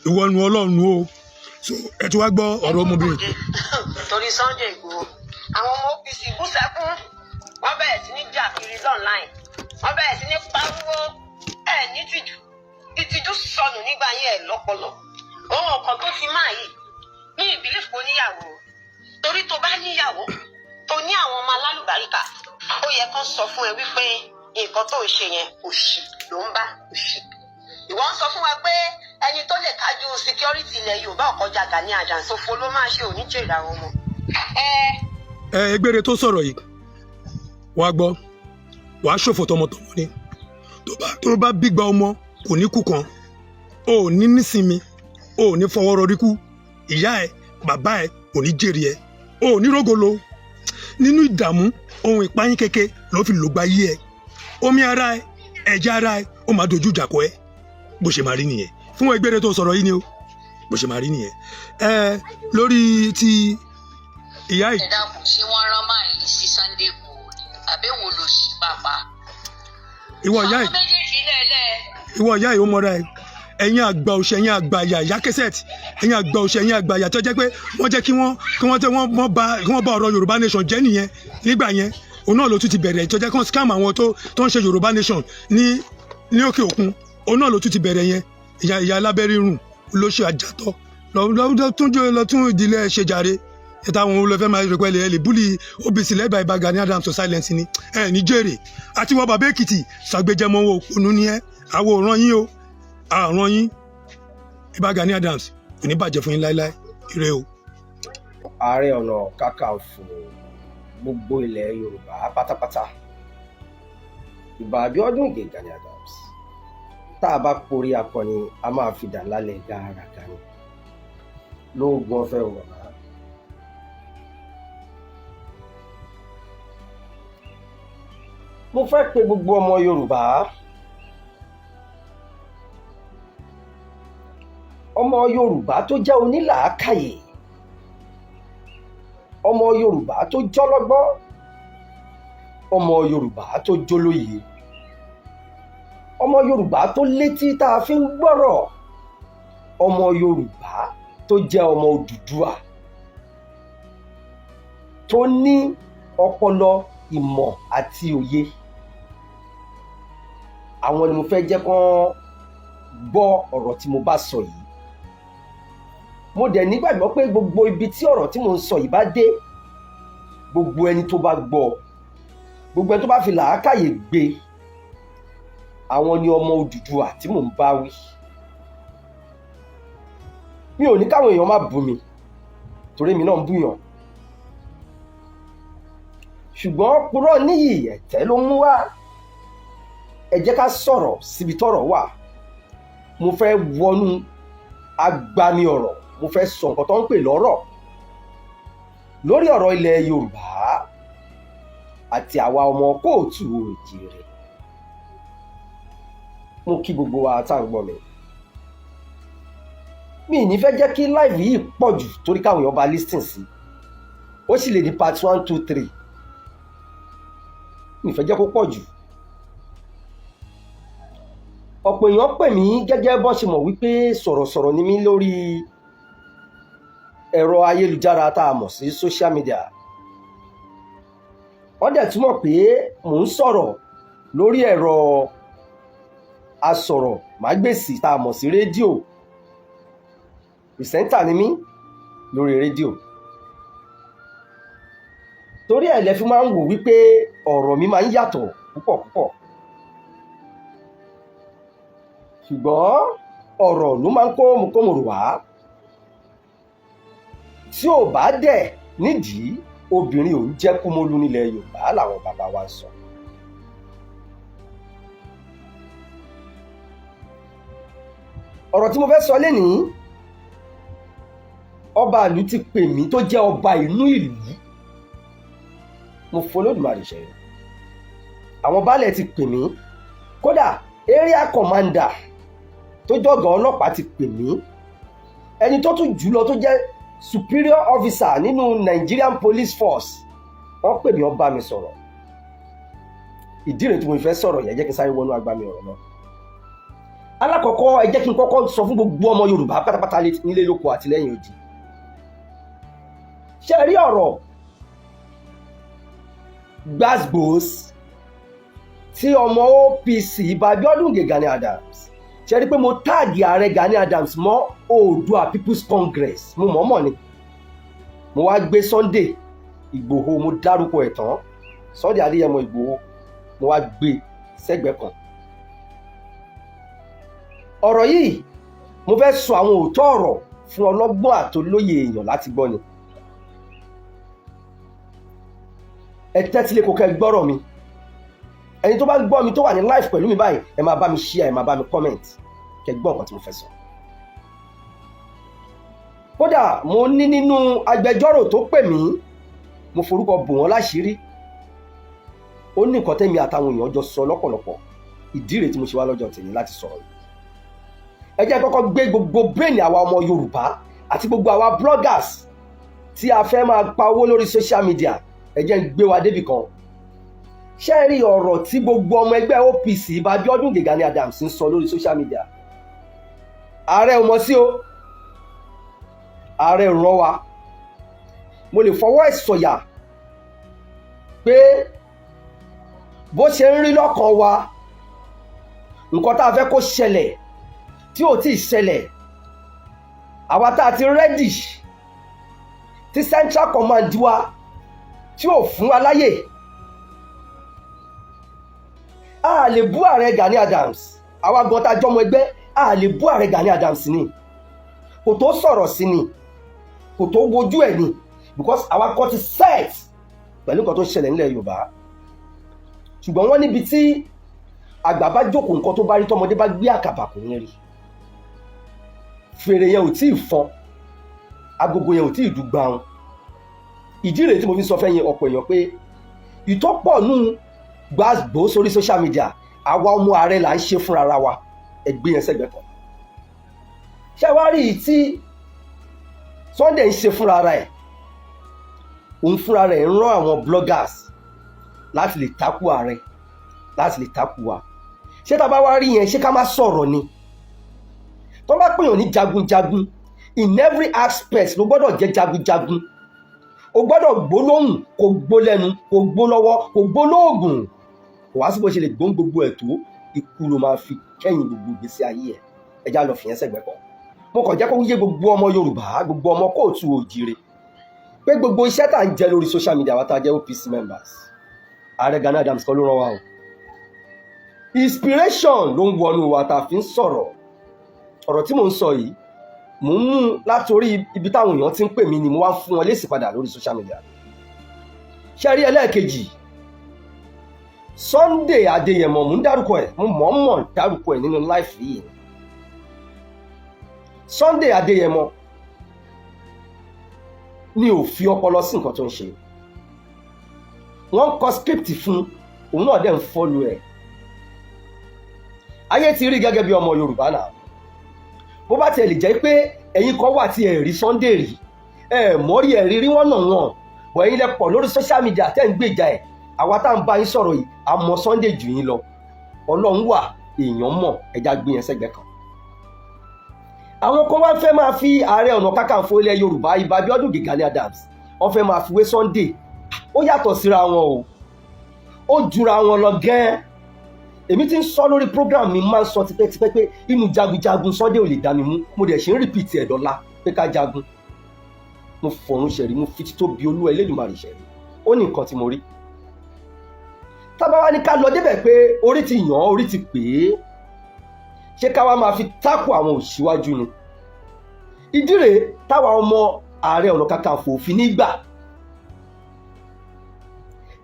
ìwọ nu Ọlọ́run o. So ẹ ti wá gbọ́ ọ̀rọ̀ ọmọbìnrin. Torí Sunday Igboho, àwọn ọmọ OPC bú sẹ́kún, wọ́n bẹ̀rẹ̀ sí ní jà kiri online, wọ́n bẹ̀rẹ̀ sí ní pariwo. Ẹ̀ ní tìjú, ìtìjú sọnù nígbà yẹn. Ẹ̀ lọ́pọlọ ohun ọkàn tó ti máa yìí ní ìbílẹ̀ kò níyàwó, torí tó bá níyàwó, tó ní àwọn ọmọ alálùbáríkà, ó yẹ kó sọ fún ẹ wípé nǹkan tó ń ṣe yẹn, òṣì ló ń bá òṣì. Ìwọ ń sọ fún wa pé ẹni tó lè kájú security ilẹ̀ Yorùbá ọ̀kọ́jà Gani Adams, òfo ló máa ṣe, òní jèrè àwọn ọmọ. Ẹ Ẹ egbére tó sọ̀rọ̀ yìí, wàá gbọ́, wàá ṣòfò tọmọtọmọ ni. Tó bá bígba ọmọ kò ní kú kan, o ò ní nísinmi, o ò ní fọwọ́ rọrí kú. Ìyá ẹ, bàbá ẹ kò ní jèrè ẹ, o ò ní rógolo. Nínú ìdààmú ohun ìpayín kéke ló fi lògbà yí ẹ. Omi ara ẹ, ẹ̀jẹ̀ ara ẹ, ó máa dojú ìjà kọ ẹ. Bó ṣe máa rí nìyẹn fún egbére tó sọ̀rọ̀ yìí ni o. Bó ṣe máa rí nìyẹn ẹ lórí ti ìyá yìí. Ẹ dákun, ṣé wọ́n rán máa yìí sí Sunday Igboho ni àbẹ̀wò ló sì pàpà? Ìwọ ìyá yìí. Àwọn méjèèjì lẹ́lẹ̀. Ìwọ ìyá yìí, ó mọ́ra ẹ. Ẹ̀yin àgbà òṣè, ẹ̀yin àgbà àyà ìyá kẹsẹ̀tì, ẹ̀yin àgbà òṣè, ẹ̀yin àgbà àyà tó jẹ́ pé wọ́n jẹ́ kí wọ́n tẹ́ wọ́n ba kí wọ́n bá ọ̀rọ̀ Yorùbá nation jẹ́ nìyẹn nígbà yẹn. Òun náà ló tún ti bẹ̀rẹ̀ tó jẹ́ kí wọ́n scam àwọn tó ń ṣe Yorùbá nation ní òkè òkun. Òun náà ló tún ti bẹ̀rẹ̀ yẹn. Ìyá alábẹ́rẹ́ rùn ló ṣe àjàtọ̀ lọ tún ìdílé ṣe jàre. Ẹ̀ta àwọn olùfẹ́ máa rẹ̀ pẹ̀lẹ́ ẹ̀ lè bully OPC led by Ìbà Gani Adams to silence ni ẹ̀ ní jèrè. Àti wọ́n bàbá Èkìtì ṣàgbéjẹmọ́ òpònú ni ẹ́. Àwọn òràn yín o, àrùn yín. Ìbà Gani Adams kò ní bàjẹ́ fún yín láéláé. Ire o. Ààrẹ Ọ̀nà Kakanfò gbogbo ilẹ̀ Yorùbá pátápátá, Ìbà Abíọ́dún Ìgè Gani Adams. Tá a bá porí akọni, a máa fi dà lálẹ́ gàràgà ni. Lóògùn ọ̀fẹ́ o, bàbá. Mo fẹ́ pe gbogbo ọmọ Yorùbá, ọmọ Yorùbá tó jẹ́ onílàákàyè, ọmọ Yorùbá tó jọlọ́gbọ́n, ọmọ Yorùbá tó jólóye, ọmọ Yorùbá tó létí tá a fi ń gbọ́rọ̀, ọmọ Yorùbá tó jẹ́ ọmọ Odùduwà, tó ní ọpọlọ, ìmọ̀ àti òye. Àwọn ni mo fẹ́ jẹ́ kán gbọ́ ọ̀rọ̀ tí mo bá sọ yìí. Mo dẹ̀ nígbàgbọ́ pé gbogbo ibi tí ọ̀rọ̀ tí mo ń sọ yìí bá dé, gbogbo ẹni tó bá gbọ́, gbogbo ẹni tó bá fi làákàyè gbé, àwọn ni ọmọ Odùduwà tí mò ń bá wí. Mi ò ní káwọn èèyàn má bú mi, torí èmi náà ń búyàn, ṣùgbọ́n purọ́ níyì ẹ̀tẹ́ ló mú wá. Ẹ jẹ́ ká sọ̀rọ̀ síbi tọ́rọ̀ wà. Mo fẹ́ wọnú agbami ọ̀rọ̀, mo fẹ́ sọ nǹkan tó ń pè lọ́rọ̀ lórí ọ̀rọ̀ ilẹ̀ Yorùbá àti àwa ọmọ kóòtù òjìrè. Mo kí gbogbo wa tá à ń gbọ́ mi. Mi ì ní fẹ́ jẹ́ kí live yìí pọ̀ jù, torí káwọn èèyàn bá listen sí, ó sì lè ní part one, two, three. Mi ì fẹ́ jẹ́ kó pọ̀ jù. Ọ̀pọ̀ èèyàn pè mí gẹ́gẹ́ bọ́n ṣe mọ̀ wípé sọ̀rọ̀sọ̀rọ̀ ni mí lórí ẹ̀rọ ayélujára tá a mọ̀ sí social media. Wọ́n dẹ̀ túmọ̀ pé mò ń sọ̀rọ̀ lórí ẹ̀rọ asọ̀rọ̀ mágbèsì tá a mọ̀ sí rédíò. Presenter ni mí lórí rédíò. Torí ẹ̀ lẹ fi máa ń wò wípé ọ̀rọ̀ mi máa ń yàtọ̀ púpọ̀ púpọ̀, ṣùgbọ́n ọ̀rọ̀ ló máa ń kó mokómòrò wá. Tí ò bá dẹ̀ nídìí, obìnrin ò ń jẹ́ kúmólú nílẹ̀ Yorùbá làwọn bàbá wa ń sọ. Ọ̀rọ̀ tí mo fẹ́ sọ lénìí, ọba ìlú ti pè mí, tó jẹ́ ọba inú ìlú. Mo fọlọ́dùmarè ṣe, àwọn baálẹ̀ ti pè mí, kódà area commander tó jọ̀gá ọlọ́pàá ti pè mí. Ẹni tó tún jù lọ, tó jẹ́ superior officer nínú Nigerian Police Force, wọ́n pè mí, wọ́n bá mi sọ̀rọ̀. Ìdí rẹ̀ tí mo fẹ́ sọ̀rọ̀ yẹn, jẹ́ kí n sáré wọnú agbami ọ̀rọ̀ náà. Alákọ̀ọ́kọ́, ẹ jẹ́ kí n kọ́kọ́ sọ fún gbogbo ọmọ Yorùbá pátápátá, nílé lóko àti lẹ́yìn odi. Ṣe rí ọ̀rọ̀ gbasgbos tí ọmọ OPC Ìbà Abíọ́dún Gani Adams, ṣe rí pé mo tag ààrẹ Gani Adams mọ́ Oòduà People's Congress? Mo mọ̀ọ́mọ̀ ni. Mo wá gbé Sunday Ìgbòho, mo dárúkọ ẹ̀ tán, Sunday Adéyẹmọ Ìgbòho, mo wá gbé sẹ́gbẹ̀ẹ́ kan. Ọ̀rọ̀ yìí, mo fẹ́ sọ àwọn òótọ́ ọ̀rọ̀ fún ọlọ́gbọ́n àtolóye èèyàn láti gbọ́ ni. Ẹ tẹ́tí lé kó kẹ́ gbọ́rọ̀ mi. Ẹni tó bá ń gbọ́ mi, tó wà ní live pẹ̀lú mi báyìí, ẹ máa bá mi share, ẹ máa bá mi comment, kẹ́ gbọ́ nǹkan tí mo fẹ́ sọ. Kódà mo ní nínú agbẹjọ́rò tó pè mí, mo forúkọ bò wọ́n láṣìírí, ó ní nǹkan tẹ́mi àtàwọn èèyàn jọ sọ lọ́pọ̀lọpọ̀. Ìdí rèé tí mo ṣe wá lọ́jọ́ tèmi láti sọ̀rọ̀ yìí. Ẹ jẹ́ kọ́kọ́ gbé gbogbo brain àwa ọmọ Yorùbá àti gbogbo àwa bloggers tí a fẹ́ máa pa owó lórí social media, ẹ jẹ́ ń gbé wa débì kan. Ṣé ẹ rí ọ̀rọ̀ tí gbogbo ọmọ ẹgbẹ́ OPC Ìbà Abíọ́dún Gani Adams ń sọ lórí social media? Ààrẹ ò mọ̀ sí o, ààrẹ ràn wá. Mo lè fọwọ́ ẹ̀ sọ̀yà pé bó ṣe ń rí lọ́kàn wa, nǹkan tá a fẹ́ kó ṣẹlẹ̀ tí ò tí ì ṣẹlẹ̀, àwa tá a ti ready, tí Central Command wa tí ò fún wa láyè, a lè bú ààrẹ Gani Adams. Àwa gan tá a jọmọ ẹgbẹ́, a lè bú ààrẹ Gani Adams ni. Kò tó sọ̀rọ̀ sí ni, kò tó wojú ẹ̀ ni, because àwa kọ́ ti set pẹ̀lú nǹkan tó ń ṣẹlẹ̀ nílẹ̀ Yorùbá. Ṣùgbọ́n wọ́n níbi tí àgbà bá jókòó, nǹkan tó bá rí, tọmọdé bá gbé àkàbà, kò ní rí. Fèrè yẹn ò tí ì fọn, agogo yẹn ò tí ì dùgbà wọn. Ìdí rèé tí mo fi sọ fẹ́yìn ọ̀pọ̀ èèyàn pé ìtọ́pọ̀ nù gbàgbó sórí social media, àwa ọmọ ààrẹ là ń ṣe fúnra wa. Ẹgbẹ́ yẹn sẹ́gbẹ̀ẹ́ kan. Ṣé wàá rí i tí Sunday ń ṣe fúnra rẹ̀? Òun fúnra rẹ̀ ń rán àwọn bloggers láti lè takú ààrẹ, láti lè takú wa. Ṣé tá a bá wá rí yẹn, ṣé ká má sọ̀rọ̀ ni? Tó bá pèèyàn ní jagunjagun, in every aspect ló gbọ́dọ̀ jẹ́ jagunjagun. O gbọ́dọ̀ gbó lóhùn, kò gbó lẹ́nu, kò gbó lọ́wọ́, kò gbó lóògùn. Kò wá sí bó ṣe lè gbó gbogbo ẹ̀ tó, ikú ló máa fi kẹ́yìn gbogbo ìgbésí ayé ẹ̀. Ẹ já lọ fìyẹn sẹ́gbẹ̀ẹ́ kan. Mo kàn jẹ́ kó yé gbogbo ọmọ Yorùbá, gbogbo ọmọ káàárọ̀ oòjíire, pé gbogbo iṣẹ́ tá à ń jẹ lórí social media wa tá a jẹ́ OPC members, ààrẹ Gani Adams kọ́ ló rán wa o. Inspiration ló ń wọnú wa tá a fi ń sọ̀rọ̀. Ọ̀rọ̀ tí mò ń sọ yìí, mò ń mú látòrí ibi táwọn èèyàn ti ń pè mí ni mo wá ń fún wọn lésì padà lórí social media. Ṣe rí ẹlẹ́ẹ̀kejì, Sunday Adéyẹmọ, mò ń dárúkọ ẹ̀, mo mọ̀ọ́mọ̀ dárúkọ ẹ̀ nínú live yìí. Sunday Adéyẹmọ ni ò fi ọpọlọ sí nǹkan tó ń ṣe. Wọ́n kọ script fún òun náà, dẹ̀ ń follow ẹ̀. Ayé ti rí gẹ́gẹ́ bí ọmọ Yorùbá náà. Bó bá tiẹ̀ lè jẹ́ pé ẹ̀yin kan wà tí ẹ̀ rí Sunday rí, ẹ̀ mọ́rí ẹ̀ rí rí wọ́n nà wọ́n bọ̀, ẹ̀yin lẹ pọ̀ lórí social media tẹ́ ń gbèjà ẹ̀. Àwa tá à ń bá yín sọ̀rọ̀ yìí, a mọ Sunday jù yín lọ. Ọlọ́run wà, èèyàn mọ̀. Ẹja gbé yẹn sẹ́gbẹ̀ẹ́ kan. Àwọn kan wá fẹ́ máa fi Ààrẹ Ọ̀nà Kakanfò ilẹ̀ Yorùbá, Ìbà Abíọ́dún Gani Adams, wọ́n fẹ́ máa fi wé Sunday. Ó yàtọ̀ síra wọn o, ó jura wọn lọ gẹ́ẹ́. Èmi ti ń sọ lórí program mi, máa ń sọ tipẹ́tipẹ́ pé inú jagunjagun Sunday ò lè dá mi mú. Mo dẹ̀ ṣe ń repeat ẹ̀ dọ́là pé ká jagun. Mo fọ̀run ṣẹ̀rí, mo fi títóbi Olúwa Elédùmarè ṣẹ̀rí. Ó ní nǹkan tí mo rí. Tábà wá ní ká lọ débẹ̀ pé orí ti yàn án, orí ti pè é, ṣé ká wá máa fi tákù àwọn òṣìwájú ni? Ìdí rèé táwa ọmọ Ààrẹ Ọ̀nà Kakanfò òfin nígbà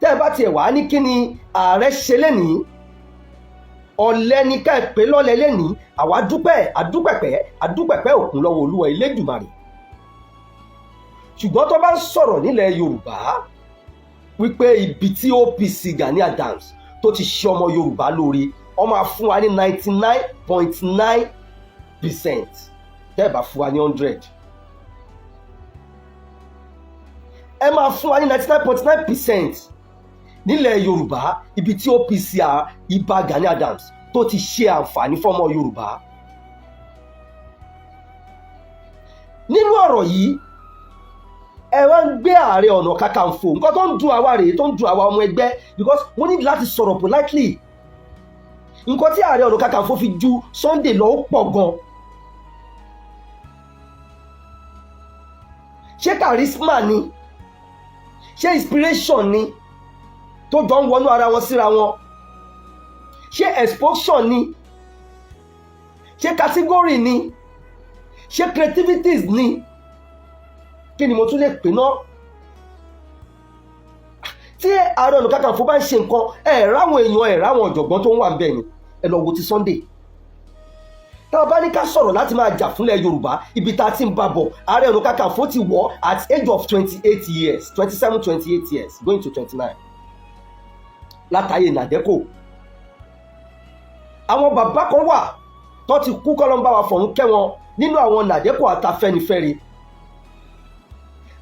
tẹ́ ẹ bá tiẹ̀ wá ní kí ni ààrẹ ṣe lénìí, ọ̀lẹ ní ká ẹ pé lọ́lẹ̀ lénìí. Àwa dúpẹ́, àdúpẹ̀pẹ́, àdúpẹ̀pẹ́ òkun lọ́wọ́ Olúwa Elédùmarè. Ṣùgbọ́n tó bá ń sọ̀rọ̀ nílẹ̀ Yorùbá wípé ibi tí OPC Gani Adams tó ti ṣe ọmọ Yorùbá lóore, wọ́n máa fún wa ní 99.9%. Tẹ́ ẹ bá fún wa ní 100, ẹ máa fún wa ní 99.9% nílẹ̀ Yorùbá, ibi tí OPC Ìbà Gani Adams tó ti ṣe àǹfààní fọ́mọ Yorùbá. Nínú ọ̀rọ̀ yìí, ẹ wá ń gbé Ààrẹ Ọ̀nà Kakanfò. Nǹkan tó ń dùn àwa rèé, tó ń dùn àwa ọmọ ẹgbẹ́, because mo ní láti sọ̀rọ̀ politely. Nǹkan tí Ààrẹ Ọ̀nà Kakanfò fi ju Sunday lọ, ó pọ̀ gan. Ṣé charisma ni? Ṣé inspiration ni tó jọ ń wọnú ara wọn síra wọn? Ṣé exposure ni? Ṣé category ni? Ṣé creativities ni? Kí ni mo tún lè pè náà tí Ààrẹ Ọ̀nà Kakanfò bá ń ṣe nǹkan? Ẹ ráwọn èèyàn, ẹ ráwọn ọ̀jọ̀gbọ́n tó ń wà ń bẹ̀ ni. Ẹ lọ wo ti Sunday. Tá a bá ní ká sọ̀rọ̀ láti máa jà fúnlẹ̀ Yorùbá, ibi tá a ti ń bá bọ̀, Ààrẹ Ọ̀nà Kakanfò ti wọ̀ at age of 28 years, 27, 28 years, going to 29, látàyè NADECO. Àwọn bàbá kan wà tó ti kú, kọ́lọ́mbà wa fọ̀run kẹ́ wọn, nínú àwọn NADECO àtafẹ́nifẹ́re.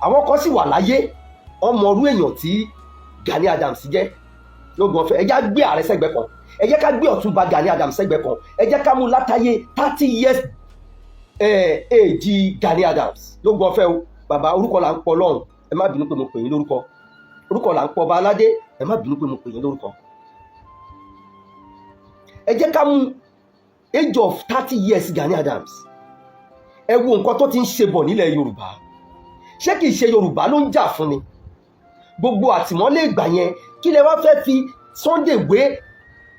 Àwọn kan sì wà láyé, ọmọ ọrú èèyàn tí Gani Adams jẹ́ lóògùn ọ̀fẹ́. Ẹ jẹ́ á gbé ààrẹ sẹ́gbẹ́ kan, ẹ jẹ́ ká gbé Ọ̀túnba Gani Adams sẹ́gbẹ́ kan, ẹ jẹ́ ká mú látàyè 30 years èjì Gani Adams lóògùn ọ̀fẹ́ o. Bàbá, orúkọ là ń pọ lọ́hùn, ẹ má bínú pé mo pè yín lórúkọ. Orúkọ là ń pọ ọba aládé, ẹ má bínú pé mo pè yín lórúkọ. Ẹ jẹ́ ká mú age of 30 years Gani Adams. Ẹ wo nǹkan tó ti ń ṣe bọ̀ nílẹ̀ Yorùbá. Ṣé kìí ṣe Yorùbá ló ń jà fún ni? Gbogbo àtìmọ́lé ìgbà yẹn, kí lẹ wá fẹ́ fi Sunday wé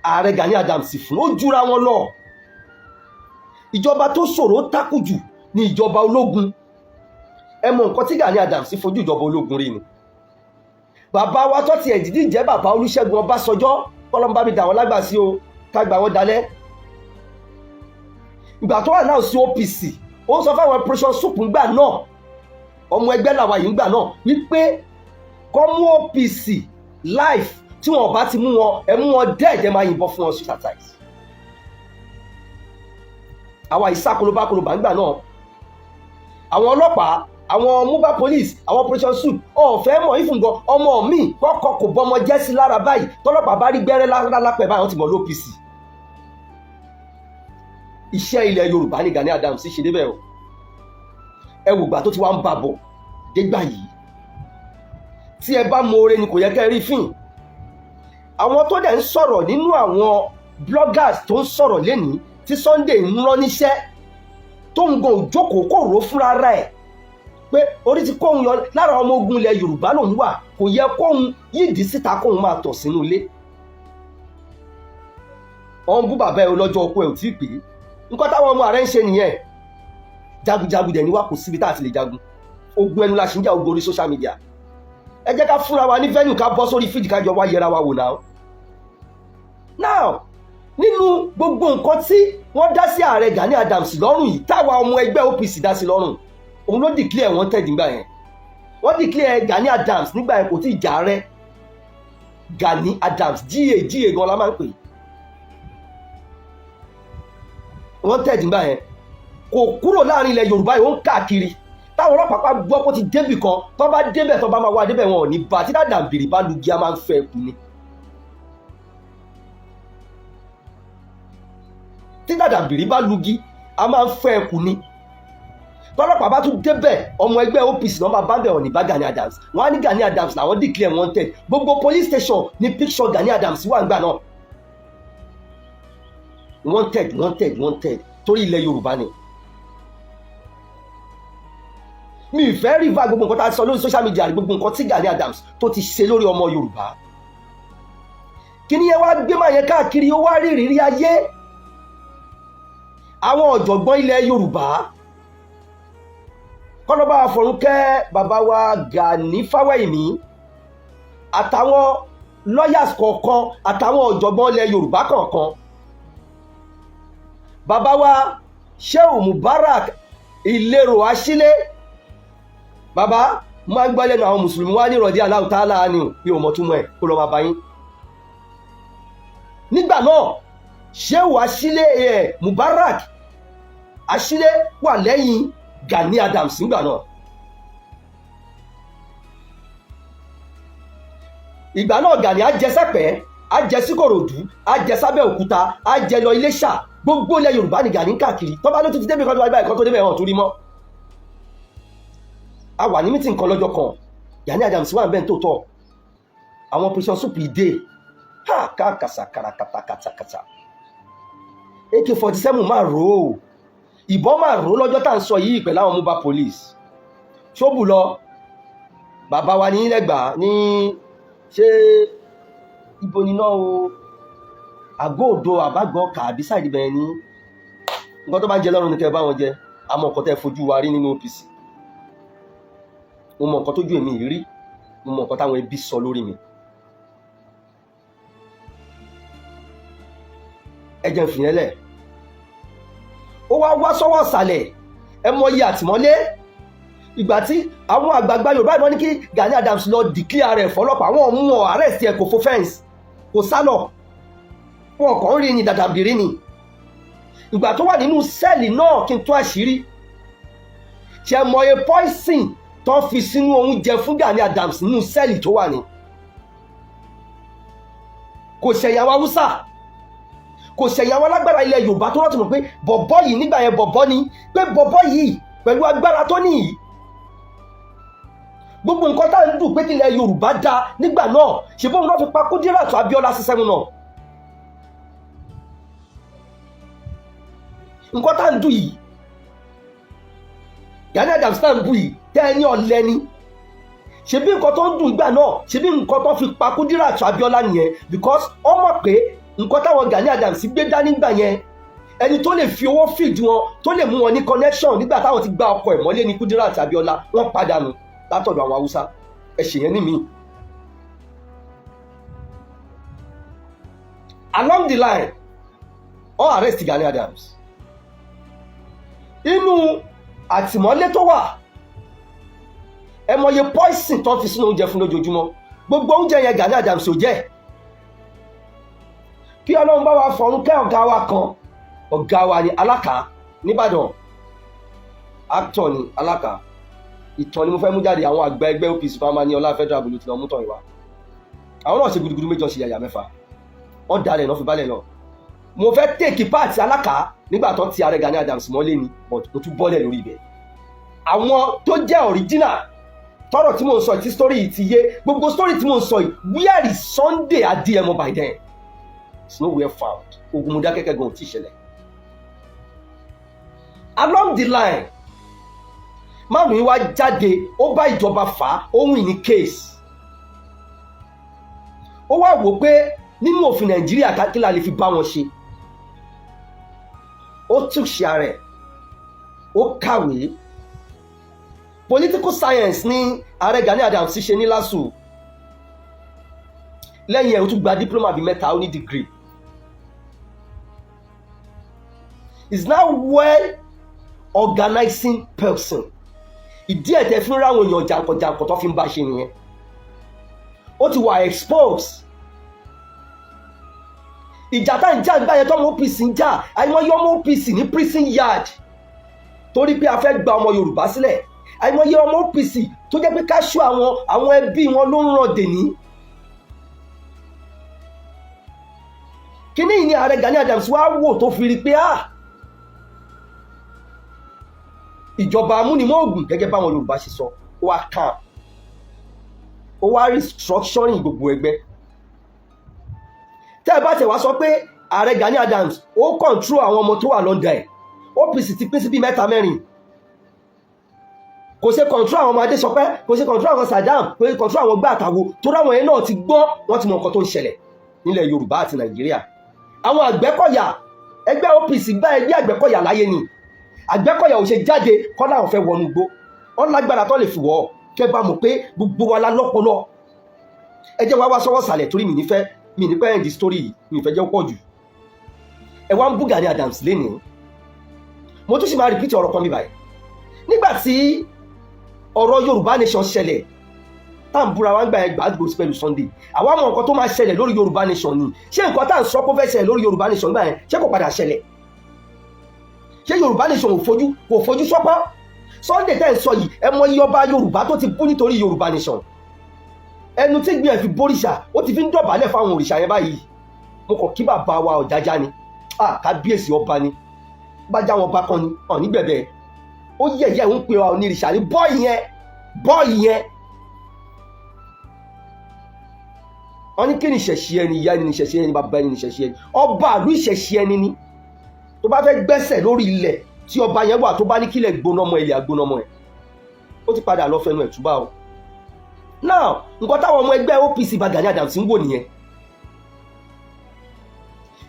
ààrẹ Gani Adams fún? Ó jura wọn lọ. Ìjọba tó ṣòro tákù jù ní ìjọba ológun. Ẹ mọ nǹkan tí Gani Adams fojú ìjọba ológun rí ni. Bàbá wa tó tiẹ̀ dídí jẹ́ bàbá Olúṣẹ́gun Ọbásanjọ́, kọ́lọ́mbà mi dà wọ́n lágbà sí o, ká gbà wọ́n dalẹ̀. Ìgbà tó wà náà sí OPC, ó sọ fáwọn Operation Soup ńgbà náà, ọmọ ẹgbẹ́ làwa yìí ńgbà náà, wípé kọ́ mú OPC live, tí wọn bá ti mú wọn, ẹ mú wọn dead, ẹ máa yìnbọn fún wọn suicide. Àwa ìsákolobákolobà ńgbà náà, àwọn ọlọ́pàá, àwọn mobile police, àwọn Operation Soup ọ̀fẹ́ mọ̀ ìfúngàn ọmọ mi kọ́kọ́ kò bọ́mọ jẹ́ sí lára báyìí. Tọ́lọ́pàá bá rí gbẹ́rẹ́ lára lápẹ̀ báyìí, wọ́n ti mọ̀ l'OPC. Iṣẹ́ ilẹ̀ Yorùbá ní Gani Adams ṣe débẹ̀ o. Ẹ wò gbà tó ti wá ń bà bọ̀ dégbà yìí. Tí ẹ bá mọ oore ni, kò yẹ kẹ́ rí fín. Àwọn tó dẹ̀ ń sọ̀rọ̀ nínú àwọn bloggers tó ń sọ̀rọ̀ lénìí tí Sunday ń rán níṣẹ́, tó ń gan òjókòó kò rò fúnra rẹ̀ pé orí ti kóhun yọ lára ọmọ ogun ilẹ̀ Yorùbá lòun wà, kò yẹ kóhun yídìí síta, kóhun máa tọ̀ sínú ilé. Wọ́n ń bú bàbá ẹ lọ́jọ́ ọkọ ẹ̀ ò tí ì pè é. Nǹkan táwọn ọmọ ààrẹ ń ṣe nìyẹn. Jagunjagun dẹ̀ ni wá, kò síbi tá a ti lè jagun. Ogun ẹnu la ṣì ń jà, ogun orí social media. Ẹ jẹ́ ká fúnra wa ní venue, ká bọ́ sórí field, ká jọ wá yẹra wa wò náà. Now, nínú gbogbo nǹkan tí wọ́n dá sí ààrẹ Gani Adams lọ́rùn yìí, táwa ọmọ ẹgbẹ́ OPC dá sí lọ́rùn, òun ló declare wanted nígbà yẹn. Wọ́n declare Gani Adams nígbà yẹn, kò tí ì jà rẹ. Gani Adams, GA GA gan la máa ń pè, wanted nígbà yẹn. Kò kúrò láàrin ilẹ̀ Yorùbá yìí, ó ń káàkiri. Táwọn ọlọ́pàá bá gbọ́ kó ti débì kan, tó bá débẹ̀, tó bá máa wá débẹ̀, wọn ò ní bá. Tí dàdàbìrì bá lugi, a máa ń fẹ́ kú ni. Tí dàdàbìrì bá lugi, a máa ń fẹ́ kú ni. Tọ́lọ́pàá bá tún débẹ̀, ọmọ ẹgbẹ́ OPC náà máa bá bẹ̀, wọ́n ní bá Gani Adams. Wọ́n á ní Gani Adams làwọn declare wanted. Gbogbo police station ní picture Gani Adams wà ńgbà náà. Wanted, wanted, wanted, torí ilẹ̀ Yorùbá ni. Mi ì fẹ́ rí va gbogbo nǹkan tá a sọ lórí social media, gbogbo nǹkan tí Gani Adams tó ti ṣe lórí ọmọ Yorùbá. Kíní yẹn wá gbé máa yẹn káàkiri, ó wá rí ìrírí ayé. Àwọn ọ̀jọ̀gbọ́n ilẹ̀ Yorùbá, kọ́lọ́bà àfọ̀rúnkẹ́ bàbá wa Gani Fáwẹ́hìnmí àtàwọn lawyers kọ̀ọ̀kan àtàwọn ọ̀jọ̀gbọ́n ilẹ̀ Yorùbá kọ̀ọ̀kan, bàbá wa Shehu Mubarak Ìlérò Aṣílẹ̀, bàbá máa ń gbọ́ lẹ́nu àwọn mùsùlùmí wá ní ìrọ̀dí aláwọ̀ tá láàánú mi ò mọ̀ túmọ̀ ẹ̀, kó lọ́ọ́ máa bá yín. Nígbà náà, Shehu Aṣílẹ̀ ẹ̀ Mubarak Aṣílẹ̀ wà lẹ́yìn Gani Adams nígbà náà. Ìgbà náà Gani á jẹ Sẹ́pẹ́, á jẹ síkòròdú, á jẹ sábẹ́ òkúta, á jẹ lọ Iléṣà. Gbogbo ilẹ̀ Yorùbá ní Gani ń káàkiri. Tọ́ba ló ti débi kan tó wáyé báyìí kan tó débẹ̀ hàn tó rí mọ́. A wà ní mítìn kan lọ́jọ́ kan, Gani Adams wà bẹ́ẹ̀ tó tọ̀ àwọn operation soup dé ha káàkàsà kàràkàtàkàtàkàtà AK-47 máa rò ó, ìbọn máa rò ó lọ́jọ́ tá à ń sọ yìí pẹ̀lú àwọn mobile police. Ṣóbù lọ bàbá wa ní lẹ́gbàá ní ṣé ibo níná o, àgọ́ òdo àbágbọ́ kàbí sáìdì bẹ̀rẹ̀ ní nǹkan tó bá ń jẹ lọ́rùn ní kẹ́ ẹ bá wọn jẹ. Àmọ́ nǹkan tẹ́ fojú wa rí nínú OPC, mo mọ nǹkan tójú èmi rí, mo mọ nǹkan táwọn ẹbí sọ lórí mi. Ẹ jẹ́ n fìyẹn lẹ̀. Ó wá wá sọ́wọ́ ọ̀sàlẹ̀, ẹ mọ iye àtìmọ́lé. Ìgbà tí àwọn àgbààgbà Yorùbá ìbọn ní kí Gani Adams lọ declare rẹ̀ fọlọ́pàá, wọn mú ọ arrest ẹ, kò fo fence, kò sálọ, wọn kàn ń rí ni dàdàbìrí ni. Ìgbà tó wà nínú sẹ́ẹ̀lì náà, kí n tó àṣírí ṣe mọye poison tó fi sínú oúnjẹ fún Gani Adams nínú sẹ́ẹ̀lì tó wà ní. Kò ṣẹ̀yìn àwọn Haúsá, kò ṣẹ̀yìn àwọn alágbára ilẹ̀ Yorùbá tó rántí mọ̀ pé bọ̀bọ́ yìí nígbà yẹn bọ̀bọ́ ni, pé bọ̀bọ́ yìí pẹ̀lú agbára tó ní yìí, gbogbo nǹkan tá à ń dùn pé kílẹ̀ Yorùbá da nígbà náà, ṣe bóun náà fi pa Kúdíràtù Abíọ́lá sí sẹ́wọ̀n náà. Nǹkan tá à ń dùn yìí, Gani Adams tá à ń bù yìí, tẹ́ ẹ ní ọ̀lẹ ni, ṣebí nǹkan tó ń dùn ìgbà náà, ṣebí nǹkan tó fi pa Kúdíràtù Abíọ́lá nìyẹn, because ó mọ̀ pé nǹkan táwọn Gani Adams gbé dání gbà yẹn, ẹni tó lè fi owó fìdí wọn, tó lè mú wọn ní connection nígbà táwọn ti gba ọkọ̀ ẹ̀ mọ́lé ní Kúdíràtù Abíọ́lá, wọ́n padànù látọ̀dọ̀ àwọn Haúsá. Ẹ ṣèyẹn ní mi. Along the line, wọ́n arrest Gani Adams. Inú àtìmọ́lé tó wà, ẹ mọye poison tó fi sínú oúnjẹ fún lójoojúmọ́. Gbogbo oúnjẹ yẹn Gani Adams ò jẹ. Kí Ọlọ́run bá wa fọ̀run kẹ́ ọ̀gá wa kan, ọ̀gá wa ni Alákà nìbàdàn, actor ni Alákà. Ìtàn ni mo fẹ́ mú jáde. Àwọn àgbà ẹgbẹ́ OPC fáwọn ní ọlá federal bolo ti lọ mú tàn ìwà. Àwọn náà ṣe gudugudu méjọ, ṣe yàyà mẹ́fà, wọ́n dalẹ̀ náà fi balẹ̀ lọ. Mo fẹ́ tèkì páàtì Alákà nígbà tó ti ààrẹ Gani Adams mọ́lé ni, but mo tún bọ́lẹ̀ lórí ibẹ̀. Àwọn tó jẹ́ original tọrọ tí mo ń sọ yìí, tí story yìí ti yé, gbogbo story tí mo ń sọ yìí, where is Sunday Adéyẹmọ by then? It's nowhere found. Ogun Modákẹ́kẹ́ gan ò tí ì ṣẹlẹ̀. Along the line, márùn yìí wá jáde, ó bá ìjọba fà á, ó win ní case. Ó wá wò pé nínú òfin Nàìjíríà, kí la lè fi bá wọn ṣe. Ó túṣe ara ẹ̀, ó kàwé political science ní ààrẹ Gani Adams ṣe ní LASU. Lẹ́yìn ẹ̀, ó tún gba diploma bíi mẹ́ta, ó ní degree. Is now well organizing person. Ìdí ẹ̀ tẹ́ fi ń ráwọn èèyàn jàǹkànjàǹkàn tó fi ń bá ṣe nìyẹn. Ó ti wà expose. Ìjà tá ń jà nígbà yẹn, tọ́mọ OPC ń jà, àìmọye ọmọ OPC ní prison yard torí pé a fẹ́ gba ọmọ Yorùbá sílẹ̀. Àìmọye ọmọ OPC tó jẹ́ pé káṣú àwọn ẹbí wọn ló ń ràn dèní. Kíní yìí ni ààrẹ Gani Adams wá wò tó fi rí pé ìjọba amúnimóògùn, gẹ́gẹ́ báwọn Yorùbá ṣe sọ, ó wá kàn, ó wá restructuring gbogbo ẹgbẹ́. Tẹ́ ẹ bá tẹ̀ wá sọ pé ààrẹ Gani Adams ó control àwọn ọmọ tó wà lọ́ndà ẹ̀, OPC ti pín sí bíi mẹ́ta mẹ́rin. Kò ṣe control àwọn ọmọ Adésọpẹ́, kò ṣe control àwọn Saddam, kò ṣe control àwọn gbàtàwó, tó ráwọn yẹn náà ti gbọ́, wọ́n ti mọ nǹkan tó ń ṣẹlẹ̀ nílẹ̀ Yorùbá àti Nàìjíríà. Àwọn Àgbẹ̀kọ̀yà, ẹgbẹ́ OPC gbá ẹgbẹ́ Àgbẹ̀kọ̀yà láyé ni. Àgbẹ̀kọ̀yà ò ṣe jáde kọ́ láwọn fẹ́ wọnú igbó, wọ́n lágbára tó lè fi wọ́. Kẹ́ bá mọ̀ pé gbogbo wa la lọ́pọlọ. Ẹ jẹ́ wá wá sọ́wọ́ sàlẹ̀, torí mi nífẹ̀ẹ́ mi ní pẹ́ end story yìí, mi fẹ́ jẹ́ pọ̀ jù. Ẹ wá ń bú Gani Adams lénìí. Mo tún sì máa repeat ọ̀rọ̀ kan mi báyìí. Nígbà tí ọ̀rọ̀ Yorùbá Nation ṣẹlẹ̀, tá à ń búra wá ń gbà ẹ gbàgbó pẹ̀lú Sunday, àwa mọ̀ nǹkan tó máa ṣẹlẹ̀ lórí Yorùbá Nation ni. Ṣé nǹkan tá à ń sọ pé ó fẹ́ ṣẹlẹ̀ lórí Yorùbá Nation gbà yẹn, ṣé kò padà ṣẹlẹ̀? Ṣé Yorùbá Nation ò fojú, kò fojú sọ́pọ́? Sunday tẹ́ ẹ̀ sọ yìí, ẹ mọ iye ọba Yorùbá tó ti bú nítorí Yorùbá Nation. Ẹnu tí gbìyànjú fi bóríṣà, ó ti fi ń dọ̀bálẹ̀ fáwọn òrìṣà yẹn báyìí. Mo kàn kí bàbá wa Ọ̀jájá ni. Ah, kábíyèsí, ọba ni. Bá já wọn bá kan ni ọ̀ nígbẹ̀bẹ̀. Ó yẹ̀yẹ́ ń pe onírìṣà ní bọ́ọ̀ì yẹn, bọ́ọ̀ì yẹn. Wọ́n ní kí ni ìṣẹ̀ṣe ẹni? Ìyá ẹni ni ìṣẹ̀ṣe ẹni, bàbá ẹni ni ìṣẹ̀ṣe ẹni, ọba àlú ìṣẹ̀ṣe ẹni ni. Tó bá fẹ́ gbẹ́sẹ̀ lórí ilẹ̀ tí ọba yẹn wà, tó bá ní kílẹ̀ gbóná mọ́, ilẹ̀ àgbóná mọ́ ẹ̀. Ó ti padà lọ fẹnu ẹ̀ túbà o. Now, nǹkan táwọn ọmọ ẹgbẹ́ OPC bá Gani Adams ń wò nìyẹn.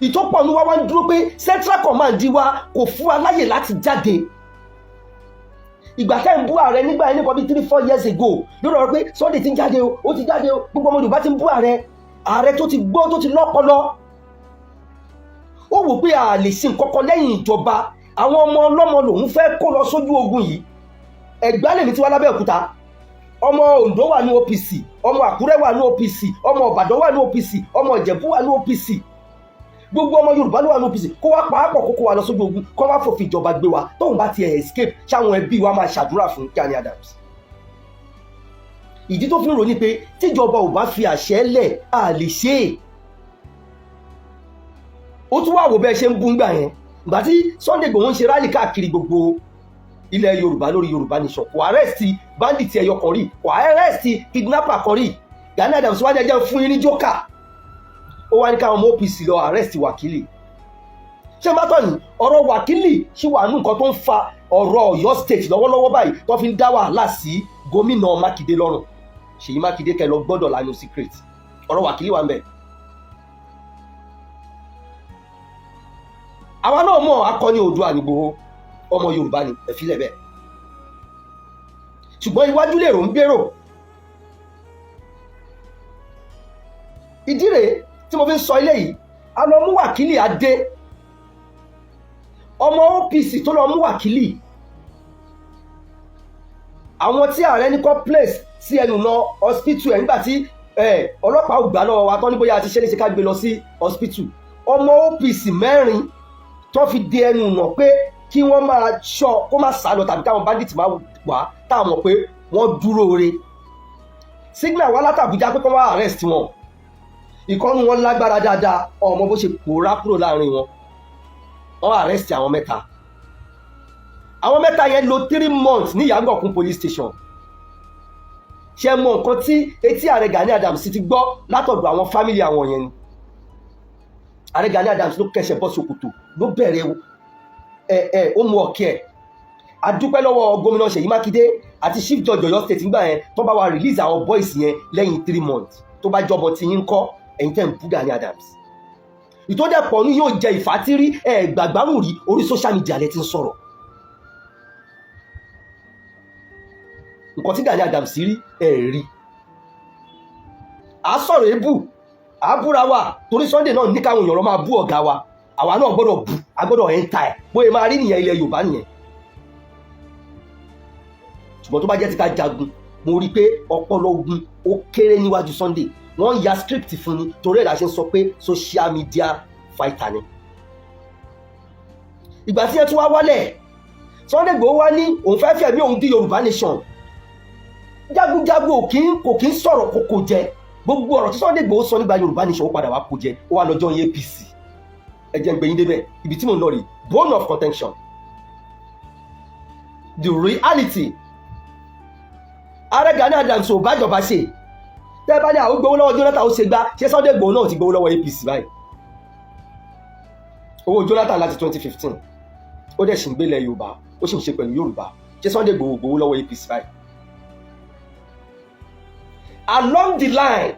Ìtọ́pọ̀ ní wá wá ń dúró pé Central Command wa kò fún wa láyè láti jáde. Ìgbà tẹ́ ń bú ààrẹ nígbà yẹn, nípa bíi 3-4 years ago, lórí ọ̀rọ̀ pé Sunday ti ń jáde o, ó ti jáde o, gbogbo ọmọ Yorùbá ti ń bú ààrẹ. Ààrẹ tó ti gbó, tó ti lọ́pọlọ, ó wò pé a lè ṣe nǹkan kan lẹ́yìn ìjọba. Àwọn ọmọ ọlọ́mọ lòun fẹ́ kó lọ sójú ogun yìí. Ẹ̀gbá lèmi tí wá lábẹ́òkúta. Ọmọ Oǹdó wà ní OPC, ọmọ Àkúrẹ́ wà ní OPC, ọmọ Ìbàdàn wà ní OPC, ọmọ Ìjẹ̀bú wà ní OPC, gbogbo ọmọ Yorùbá ló wà ní OPC. Kó wá pàápọ̀ kókó wa lọ sójú ogun, kó wá fòfin ìjọba gbé wa. Tóun bá tiẹ̀ escape, ṣáwọn ẹbí wa máa ṣàdúrà fún Gani Adams? Ìdí tó fi ń ròyìn pé tíjọba ò bá fi àṣẹ lẹ̀, à lè ṣe é. Ó tún wà wò bẹ́ẹ̀ ṣe ń bú ngbà yẹn. Ìgbà tí Sunday Igboho ń ṣe rally káàkiri gbogbo ilẹ̀ Yorùbá lórí Yorùbá Nation, kò arrest bandit ẹyọ kan rí, kò arrest kidnapper kan rí. Gani Adams wá jẹ́jẹ́ fún yín ní jókà. Ó wá ní káwọn ọmọ OPC lọ arrest Wákìlì. Ṣé má tọ̀ ní ọ̀rọ̀ Wákìlì ṣì wà nù nǹkan tó ń fa ọ̀rọ̀ Ọ̀yọ́ State lọ́wọ́lọ́wọ́ báyìí, tó fi ń dá wàhálà sí gómìnà Mákindé lọ́rùn, Ṣèyí Mákindé? Kẹ́ lọ gbọ́dọ̀ lánàá secret, ọ̀rọ̀ Wákìlì wà ń bẹ̀. Àwa náà mọ̀, akọni Oòduà ní Ìgbòho, ọmọ Yorùbá ni, ẹ filẹ̀ bẹ́ẹ̀. Ṣùgbọ́n iwájú lèrò ń gbèrò. Ìdí rèé tí mo fi ń sọ ilé yìí. A lọ mú Wákìlì adé, ọmọ OPC tó lọ mú Wákìlì, àwọn tí ààrẹ ní kọ́ place sí ẹnu náà hospital ẹ̀ nígbà tí ọlọ́pàá ò gbà lọ́wọ́ wa tán ní bóyá a ti ṣe léṣe ká gbé lọ sí hospital. Ọmọ OPC mẹ́rin tó fi de ẹnu nà pé kí wọ́n máa ṣọ́ kó má sá lọ tàbí káwọn bandit máa wá, táwọn mọ̀ pé wọ́n dúró re. Signal wá látàbújá pé kó wá arrest wọn. Ìkọ́nù wọn lágbára dáadáa, ọmọ bó ṣe pòórá kúrò láàrin wọn, wọ́n arrest àwọn mẹ́ta. Àwọn mẹ́ta yẹn lò 3 months ní Ìyàgànkún police station. Ṣe mọ nǹkan tí etí ààrẹ Gani Adams ti gbọ́ látọ̀dọ̀ àwọn family àwọn yẹn ni? Ààrẹ Gani Adams ló kẹsẹ̀ bọ́ ṣòkòtò, ló bẹ̀rẹ̀ ẹ ẹ ó mú ọ̀kẹ́ ẹ̀. Adúpẹ́ lọ́wọ́ gómìnà Ṣèyí Mákindé àti Chief Judge Ọ̀yọ́ State nígbà yẹn tó bá wa release àwọn boys yẹn lẹ́yìn 3 months. Tó bá jọmọ tí yín kọ́, ẹ̀yin tẹ́ ń bú Gani Adams, ìtọ́jẹ̀pọ̀ ní yóò jẹ ìfátírí ẹ̀ gbàgbárùn rí. Orí social media lẹ ti ń sọ̀rọ̀. Nǹkan tí Gani Adams rí ẹ̀ rí. À sọ̀rọ̀ èébù, à búra wa, torí Sunday náà ní káwọn èèyàn lọ máa bú ọ̀gá wa. Àwa náà gbọ́dọ̀ bú, a gbọ́dọ̀ ẹ̀ ń ta ẹ̀ bóyá máa rí nìyẹn. Ilẹ̀ Yorùbá nìyẹn. Ṣùgbọ́n tó bá jẹ́ ti ká jagun, mo rí i pé ọpọlọ ogun ó kéré níwájú Sunday. Wọ́n ya script fún ni, torí ẹ̀ la ṣe ń sọ pé social media fighter ni. Ìgbà tí ẹ tún wá wálẹ̀, Sunday Igboho wá ní òun fẹ́ fẹ̀mí òun di Yorùbá Nation. Jagunjagun ò kí kò kí ń sọ̀rọ̀ kókó jẹ. Gbogbo ọ̀rọ̀ tí Sunday Igboho sọ nígbà Yorùbá Nation, ó padà wá kó jẹ. Ó wá lọ́jọ́ APC. Ẹ jẹ́ n gbé yín débẹ̀. Ibi tí mò ń lọ rè, bone of contention, the reality. Ààrẹ Gani Adams ò bájọba ṣe. Tẹ́ bá ní àwọn gbowó lọ́wọ́ Jonathan, ó ṣe gbá. Ṣé Sunday Igboho náà ti gbowó lọ́wọ́ APC báyìí? Owó Jonathan láti 2015, ó dẹ̀ sì ń gbélé Yorùbá, ó sì ń ṣe pẹ̀lú Yorùbá. Ṣé Sunday Igboho gbowó lọ́wọ́ APC báyìí? Along the line,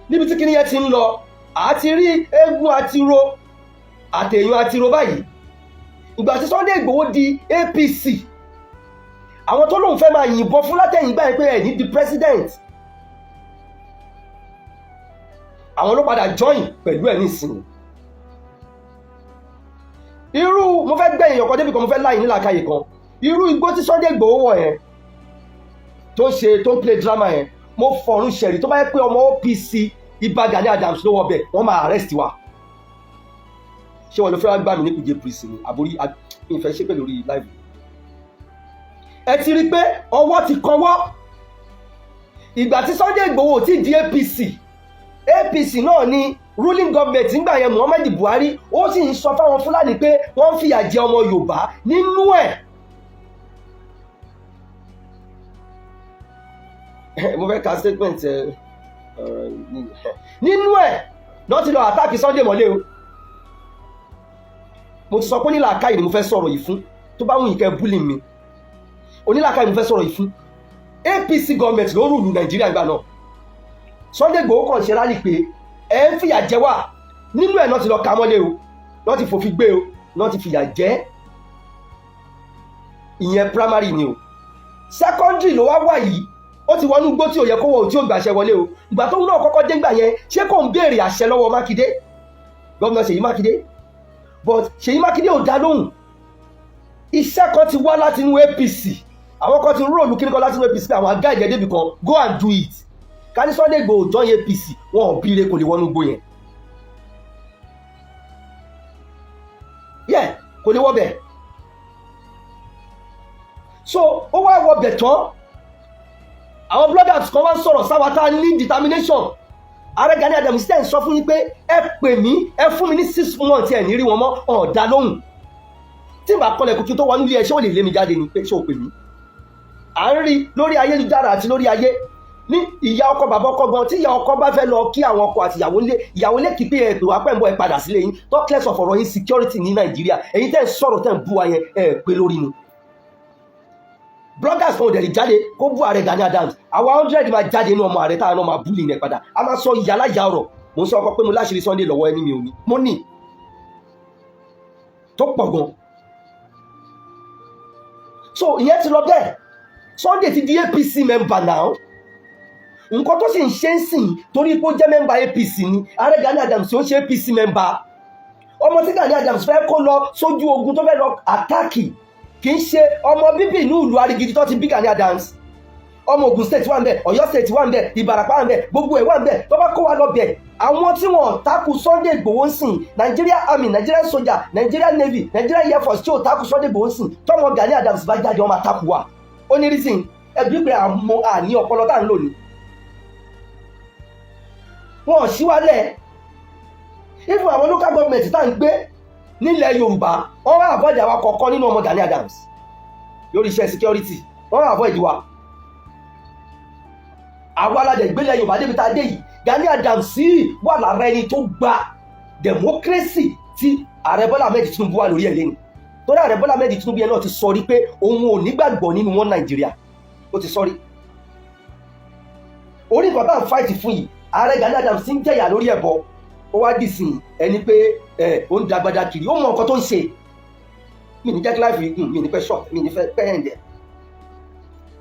níbi tí kinní yẹn ti ń lọ, àti rí eégún àti ro àtẹ̀yìn àti ro báyìí. Ìgbà tí Sunday Igboho di APC, àwọn tó lóun fẹ́ máa yìnbọn fún látẹ̀yìn gbà yẹn pé ẹ̀ ní di president, àwọn ló padà join pẹ̀lú ẹ̀ nísìnyí. Irú mo fẹ́ gbẹ̀yìn ọkọ̀ débi kan, mo fẹ́ láyìn nílàkàyè kan. Irú igbó tí Sunday Igboho wọ̀ yẹn, tó ń ṣe, tó ń play drama yẹn, mo fọ̀run ṣẹ̀rí, tó bá yẹ pé ọmọ OPC Ìbà Gani Adams ló wọ bẹ̀, wọ́n máa arrest wa. Ṣé wọn lọ fẹ́ wá gbà mí ní Kuje prison ni? Àbórí Mi fẹ́ ṣépè lórí live. Ẹ ti rí i pé ọwọ́ ti kọwọ́. Ìgbà tí Sunday Igboho ti di APC, APC náà ni ruling government nígbà yẹn, Muhammadu Buhari, ó sì ń sọ fáwọn Fúlàní pé wọ́n ń fìyà jẹ ọmọ Yorùbá nínú ẹ̀. Mo fẹ́ ka statement ẹ nínú ẹ̀ náà ti lọ attack Sunday mọ́lé o. Mo ti sọ pé onílàákàyè ni mo fẹ́ sọ̀rọ̀ yìí fún. Tó bá wù yín kẹ́ bully mi, onílàákàyè mo fẹ́ sọ̀rọ̀ yìí fún. APC government ló rule Nàìjíríà ìgbà náà. Sunday Igboho kàn ṣe rally pé ẹ ń fìyà jẹ wá, nínú ẹ̀ náà ti lọ ka mọ́lé o, náà ti fòfin gbé o, náà ti fìyà jẹ. Ìyẹn primary ni o. Secondary ló wá wà yìí, ó ti wọnú igbó tí ò yẹ kó wọ, ò tí ò gbàṣẹ wọlé o. Ìgbà tóun náà kọ́kọ́ dé ńgbà yẹn, ṣé kò ń béèrè àṣẹ lọ́wọ́ Mákindé, gómìnà Ṣèyí Mákindé? But Ṣèyí Mákindé ò dá lóhùn. Iṣẹ́ kan ti wá láti inú APC, àwọn kan ti róòlù kíní kan láti inú APC pé àwọn àgá ìjẹ́ débì kan, go and do it. Ká ní Sunday Igboho join APC, wọn ò bíire, kò lè wọnú igbó yẹn. Yeah, kò lè wọbẹ̀. So ó wá wọbẹ̀ tán, àwọn bloggers kan wá ń sọ̀rọ̀ sáwa tá a ní determination. Ààrẹ Gani Adams tẹ̀ ń sọ fún yín pé ẹ pè mí, ẹ fún mi ní 6 months, ẹ̀ ní rí wọn mọ́ ọ̀dà lóhùn. Tí n bá kọlẹ̀ kùtù tó wọnú ilé ẹ, ṣé ò lè lé mi jáde ni pé ṣé o pè mí? À ń rí lórí ayélujára àti lórí ayé ní ìyá ọkọ, bàbá ọkọ gan, tí ìyá ọkọ bá fẹ́ lọ kí àwọn ọkọ àti ìyàwó lé, ìyàwó lé kí pé ẹ pè wá pẹ́ ń bọ̀, ẹ padà sílé yín. Talk less of ọ̀rọ̀ insecurity ní Nàìjíríà. Èyí tẹ́ ń sọ̀rọ̀, tẹ́ ń bú wa yẹn, ẹ pé lórí ni. Bloggers kan ò dẹ̀ lè jáde kó bú ààrẹ Gani Adams. Àwa 100 máa jáde inú ọmọ ààrẹ táwọn náà máa búlì yẹn padà, a máa sọ ìyá aláya ọ̀rọ̀. Mò ń sọ ọkọ pé mo láṣìírí Sunday lọ́wọ́ ẹni mi ò ní, mo ní tó pọ̀ gan. So ìyẹn ti lọ bẹ́ẹ̀. Sunday ti di APC member now. Nǹkan tó sì ń ṣe ń sìn, torí pé ó jẹ́ member APC ni. Ààrẹ Gani Adams ó ṣe APC member. Ọmọ tí Gani Adams fẹ́ kó lọ sójú ogun, tó fẹ́ lọ attack, kì í ṣe ọmọ bíbí inú ìlú Arigidi tó ti bí Gani Adams. Ọmọ Ògùn State wà ń bẹ, Ọ̀yọ́ State wà ń bẹ, Ìbàràpá wà ń bẹ, gbogbo ẹ̀ wà ń bẹ. Tó bá kó wa lọ bẹ̀, àwọn tí wọ́n takù Sunday Igboho ń sìn, Nigeria Army, Nigerian soldier, Nigerian Navy, Nigerian Air Force, tí ò takù Sunday Igboho ń sìn, tọmọ Gani Adams bá jáde, wọn máa takù wa. Ó ní reason ẹbí pé àmọ́ àní ọpọlọ tá à ń lò ní wọn ò síwálẹ̀. Even àwọn local government tá à ń gbé nílẹ̀ Yorùbá, wọ́n wá avoid àwa kọ̀ọ̀kan nínú ọmọ Gani Adams lórí iṣẹ́ security. Wọ́n wá avoid wa. Àwa aládẹ̀ ìgbélẹ̀ Yorùbá débi tá a dé yìí. Gani Adams sì wà lára ẹni tó gba democracy tí ààrẹ Bọ́lá Ahmed Tinubu wà lórí ẹ̀ lẹ́nu, torí ààrẹ Bọ́lá Ahmed Tinubu yẹn náà ti sọ rí pé òun ò nígbàgbọ́ nínú wọn Nàìjíríà. Ó ti sọ rí orí nǹkan tá à ń fight fún yìí. Ààrẹ Gani Adams ń jẹ̀yà lórí ẹ̀bọ, ó wá dì sí ẹni pé ẹ ó ń dagbada kiri. Ó mọ nǹkan tó ń ṣe. Mi ní jẹ́ kí live gùn, mi ní fẹ́ short, mi ní fẹ́ pẹ́ ẹ̀ǹdẹ̀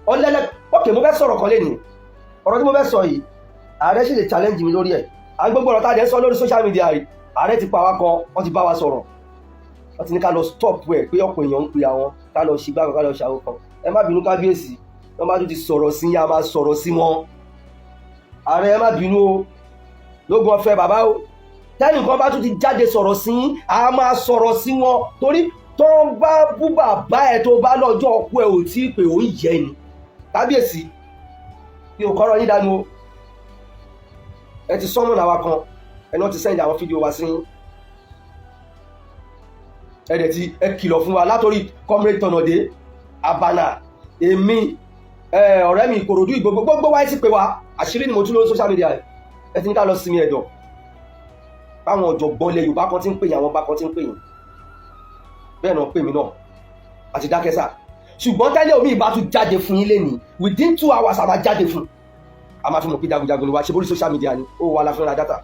ọlẹ́lẹ́. Ok, mo fẹ́ sọ̀rọ̀ kan lẹ́nu. Ọ̀rọ̀ tí mo fẹ́ sọ yìí, ààrẹ sì lè challenge mi lórí ẹ̀. À ń gbogbo ọ̀rọ̀ tá a dẹ̀ ń sọ lórí social media yìí, ààrẹ ti pa wá kan, wọ́n ti bá wa sọ̀rọ̀, wọ́n ti ní ká lọ stop ẹ̀, pé ọ̀pọ̀ èèyàn ń pe àwọn ká lọ ṣìgbà kan, ká lọ ṣàwó kan. Ẹ má bínú, kábíyèsí, wọ́n bá tún ti sọ̀rọ̀ sí yín, a máa sọ̀rọ̀ sí wọn. Ààrẹ, ẹ má bínú o, lógun ọ̀fẹ́ bàbá o. Tẹ́nìkan bá tún ti jáde sọ̀rọ̀ sí yín, a máa sọ̀rọ̀ sí wọn, torí tó ń bá bú bàbá ẹ, tó bá lọ́jọ́ ọkú ẹ ò tí ì pé, ò ń yẹ ni. Kábíyèsí, mi ò kọ́rọ̀ yín dànù o. Ẹ ti sọ́mọ̀ làwa kan, ẹni wọ́n ti send àwọn fídíò wa sí yín. Ẹ dẹ̀ ti ẹ kìlọ̀ fún wa látòrí Comrade Tọ̀nàdé Abana, èmi, ọ̀rẹ́ mi Ìkòròdú, ìgbogbo gbogbo wa, ẹ ti pè wá. Àṣírí ni mo tún lórí social media. Ẹ ti ní ká lọ sinmi ẹ̀dọ̀, báwọn ọ̀jọ̀gbọ́n ilẹ̀ Yorùbá kan ti ń pè yín, àwọn ọba kan ti ń pè yín, bẹ́ẹ̀ náà pè mí náà àti dákẹ́ sà. Ṣùgbọ́n tẹ́lẹ̀ omi ìbá tún jáde fún yín lẹ́nìí, within 2 hours a máa jáde fún, a máa fi mọ̀ pé jagunjagun ni wá ṣe bórí social media ni ó wà láfi ra data.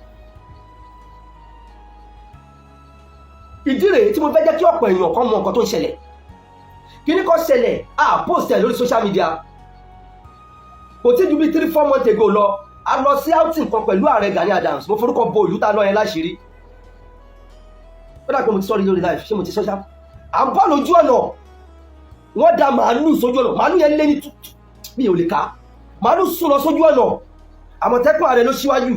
Ìdí rèé tí mo fẹ́ jẹ́ kí ọ̀pọ̀ èèyàn kan mọ nǹkan tó ń ṣẹlẹ̀. Kíní kan ṣẹlẹ̀, a post ẹ̀ lórí social media, kò tí ju bí 3-4 months ago lọ. A lọ sí outing kan pẹ̀lú ààrẹ Gani Adams. Mo forúkọ bo ìlú tá a lọ yẹn láṣìírí. Ó dà pé mo ti sọ́ọ́ lórí live, ṣé mo ti sọ́ṣá? À ń bọ̀ lójú ọ̀nà, wọ́n da màálù sójú ọ̀nà. Màálù yẹn lé ní tútù, mi ò lè ka. Màálù sùn lọ sójú ọ̀nà. Àmọ̀tẹ́kùn ààrẹ ló síwájú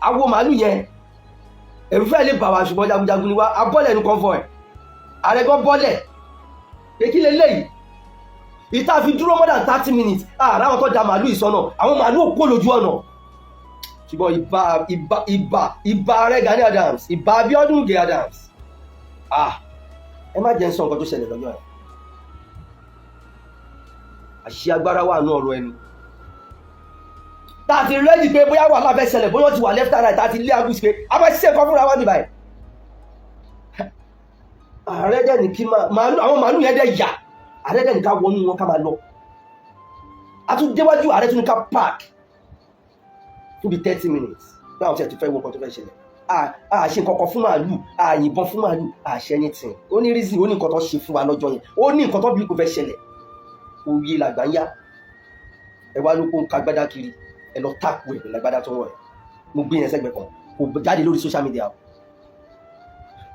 àwo màálù yẹn. Ẹ̀rù fẹ́ lè bà wá, ṣùgbọ́n jagunjagun ni wá. Abọ́lẹ̀ ní convoy. Ààrẹ gan bọ́lẹ̀ pé kí leléyìí ìta fi dúró more than 30 minutes. Ààrẹ àwọn tó da màálù ìsọnà, àwọn màálù ò kó lójú ọ̀nà. Ṣùgbọ́n ìbà, ìbà, ìbà, ìbà ààrẹ Gani Adams, ìbà Abiodun Ige Adams. Ah, ẹ má jẹ́ ń sọ nǹkan tó ṣẹlẹ̀ lọ́jọ́ yẹn. Àṣì agbára wà ní ọ̀rọ̀ ẹnu tá a ti ready pé bóyá wà láfẹ́ ṣẹlẹ̀, bóyá ó ti wà left and right, tá a ti lé agbúsí pé a fẹ́ ṣe nǹkan fúnra wa ní báyìí. Ààrẹ dẹ̀ ní kí màálù, àwọn màálù yẹn dẹ̀ yà. Ààrẹ dẹ̀ ní ká wọnú wọn, ká máa lọ. A tún déwájú ààrẹ, tún ní ká park fún bíi 30 minutes bí àwọn tí ẹ ti fẹ́ wo nǹkan tó fẹ́ ṣẹlẹ̀. A ṣe nǹkan kan fún màálù, a yìnbọn fún màálù, a ṣe anything. Ó ní reason, ó ní nǹkan tó ṣe fún wa lọ́jọ́ yẹn, ó ní nǹkan tó bí kò fẹ́ ṣẹlẹ̀. Òye làgbà ń yá. Ẹ wá ló kó ń ka gbádá kiri, ẹ lọ táàkù ẹ pẹ̀lú agbádá tó wọ̀ ẹ. Mo gbé yẹn sẹ́gbẹ̀ẹ́ kan, kò jáde lórí social media o.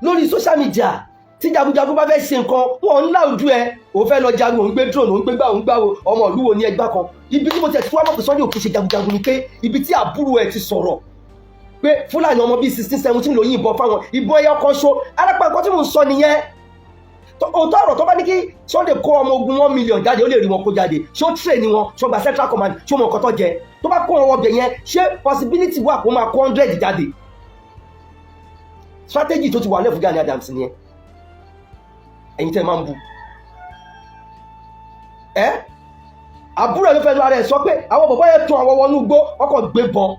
Lórí social media, tí jagunjagun bá fẹ́ ṣe nǹkan, wọn ń láòdù ẹ. Òun fẹ́ lọ jagun, òun gbé drone, òun gbé gbá, òun gbá wo ọmọ ìlú wo ní ẹgbà kan. Ibi tí mo tẹ̀ tí wọ́n mọ̀ pé Sunday òkè ṣe jagunjagun ni pé ibi tí àbúrò ẹ̀ ti sọ̀rọ̀ pé Fúlàní ọmọ bíi 16, 17 ló yìnbọn fáwọn, ìbọn ẹyọ kan ṣo. Alápá nǹkan tí mò ń sọ nìyẹn. Òótọ́ ọ̀rọ̀, tó bá ní kí Sunday kó ọmọ ogun 1 million jáde, ó lè rí wọn kó jáde. Ṣó train ni wọn? Ṣó gba central command? Ṣó mọ nǹkan tó jẹ? Tó bá kó wọn wọbẹ̀ yẹn, ṣé possibility wà kó máa kó 100 jáde? Strategy tó ti wà lẹ́fù Gani Adams nìyẹn. Ẹ̀yin tẹ́ máa ń bu ẹ́, àbúrò ẹ̀ ló fẹ́ nu ara ẹ̀ sọ pé àwọn bọ̀bọ́ yẹn tún àwọn wọnú gbó, ọkọ̀ gbé bọn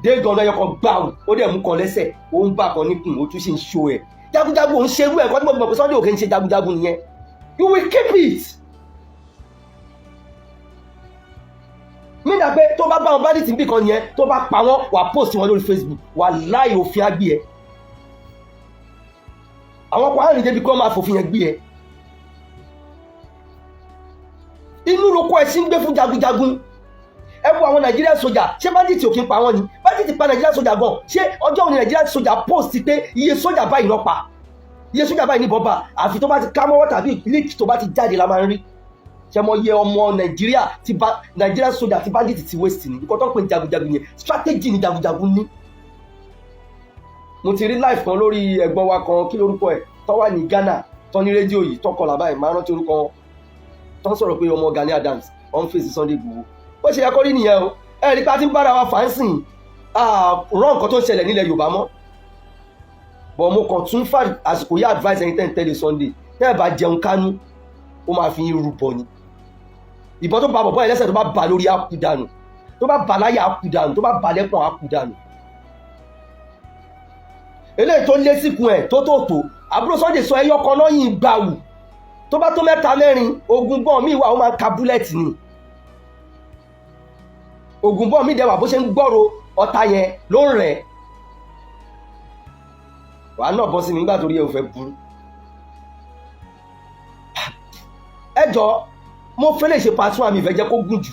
dé gan-an, ẹyọ kan gbáwù, ó dẹ̀ mú kan lẹ́sẹ̀, ó ń bà kan níkùn, ó tún sì ń ṣó ẹ̀. Jagunjagun ò ń ṣerú ẹ̀. Kọ́ tí mo fi mọ̀ pé Sunday òkè ń ṣe jagunjagun nìyẹn. You will keep it nígbà pé tó bá bá wọn bandit níbì kan yẹn, tó bá pa wọn, wà post wọn lórí Facebook, wà láì òfin á gbé ẹ. Àwọn kan á rìn débi kí wọ́n máa fòfin yẹn gbé ẹ. Inú ló kó ẹṣin gbé fún jagunjagun. Ẹ wo àwọn Nàìjíríà sójà, ṣé bandit ò kí ń pa wọn ni? Bandit pa Nàìjíríà sójà gan. Ṣé ọjọ́ òní Nàìjíríà sójà post pé iye sójà báyìí lọ pa, iye sójà báyìí níbọn bá? Àfi tó bá ti ká mọ́wọ́ tàbí leak tó bá ti jáde la máa ń rí. Ṣe mọ iye ọmọ Nàìjíríà ti bá Nàìjíríà sójà ti bandit ti waste ni? Nǹkan tó ń pè ní jagunjagun yẹn, strategy ni jagunjagun ní. Mo ti rí live kan lórí ẹ̀gbọ́n wa kan, kí lórúkọ ẹ̀, tó wà ní Ghana, tó ní rédíò yìí, tó kọlà báyìí, máa rántí orúkọ wọn, tó ń sọ̀rọ̀ pé ọmọ Gani Adams wọ́n ń fèsì Sunday Igboho. Bó ṣe yẹ kó rí nìyẹn o. Ẹ rí pé a ti ń bára wa fà ń sìn rán nǹkan tó ń ṣẹlẹ̀ nílẹ̀ Yorùbá mọ́ bọ̀. Mo kàn tún fà àsìkò yá advice ẹ̀yin tẹ́ ń tẹ́lẹ̀ Sunday, tẹ́ ẹ bá jẹun kánú, ó máa fi yín rúbọ ni. Ìbọn tó bá bọ̀bọ́ yẹn lẹ́sẹ̀, tó bá bà lórí, á kú dànù. Tó bá bà láyà, á kú dànù. Tó bá bà lẹ́pọ̀n, á kú dànù. Eléyìí tó lé síkùn ẹ̀ tó tó tó àbúrò Sunday sọ, ẹyọ kan lọ́yìn gbàwù, tó bá tó mẹ́ta mẹ́rin, ogun bọ́ọ̀ míì wà, ó máa ń ka bullet ni. Ogun bọ́ọ̀ míì dẹ́wà, bó ṣe ń gbọ́rọ̀ ọ̀tá yẹn ló ń rẹ̀ wàá náà bọ́ sí mi nígbà tó rí ẹ ò fẹ́ burú. Ẹ jọ, mo fẹ́ lè ṣe part one, mi ìfẹ́ jẹ́ kó gùn jù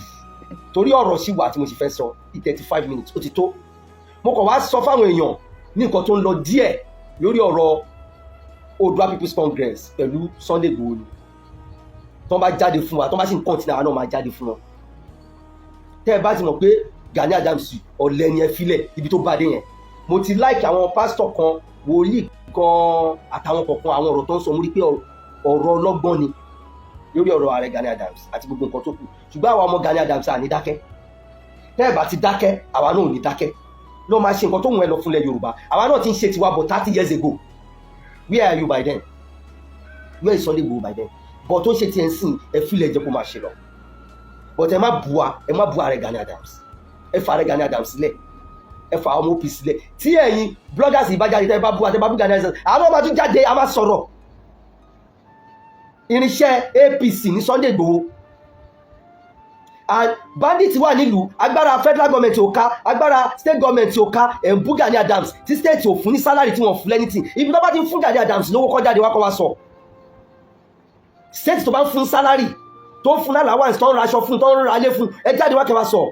torí ọ̀rọ̀ sí wà tí mo sì fẹ́ sọ. 35 minutes ó ti tó. Mo kàn wá sọ fáwọn èèyàn ní nǹkan tó ń lọ díẹ̀ lórí ọ̀rọ̀ Oòduà People's Congress pẹ̀lú Sunday Igboho ni. Tó bá jáde fún wa, tó bá sì ń continue, àwọn náà máa jáde fún wọn. Tẹ́ ẹ bá ti mọ̀ pé Gani Adams ọ̀lẹ ni, ẹ filẹ̀ ibi tó bá dé yẹn. Mo ti like àwọn pásítọ̀ kan, wòlíì kan, àtàwọn kọ̀ọ̀kan, àwọn ọ̀rọ̀ tó ń sọ, mo rí pé ọ̀rọ̀ ọlọ́gbọ́n ni lórí ọ̀rọ̀ ààrẹ Gani Adams àti gbogbo nǹkan tó kù. Ṣùgbọ́n àwa ọmọ Gani Adams à ní dákẹ́. Tẹ́ ẹ bá ti dákẹ́, àwa náà ò ní dákẹ́. Ló máa ṣe nǹkan tó wù ẹ́ lọ fúnlẹ̀ Yorùbá. Àwa náà ti ń ṣe tiwa bọ̀ 30 years ago. Where are you by then? Where is Sunday Igboho by then? But tó ń ṣe tiẹ̀ ń sìn, ẹ filẹ̀, jẹ́ kó máa ṣe lọ. But ẹ má bu wa, ẹ má bu ààrẹ Gani Adams. Ẹ fa ààrẹ Gani Adams sílẹ̀, ẹ fa ọmọ OPC sílẹ̀. Tí ẹ̀yin bloggers yìí bá jáde, tẹ́ ẹ bá bu wa, tẹ́ ẹ bá bu Gani Adams, àwọn ọmọ tún jáde, a máa sọ̀rọ̀. Irinṣẹ́ APC ní Sunday Igboho and bandit wà nílùú. Agbára federal government ò ká, agbára state government ò ká. Ẹ̀ ń bú Gani Adams tí state ò fún ní salary, tí wọ́n fún lẹ́nìtì. Ibi tó bá ti ń fún Gani Adams lówó, kọ́ jáde wá, kọ́ wá sọ. State tó bá ń fún salary, tó ń fún allowance, tó ń raṣọ fún, tó ń ralé fún, ẹ jáde wá, kẹ́ wá sọ.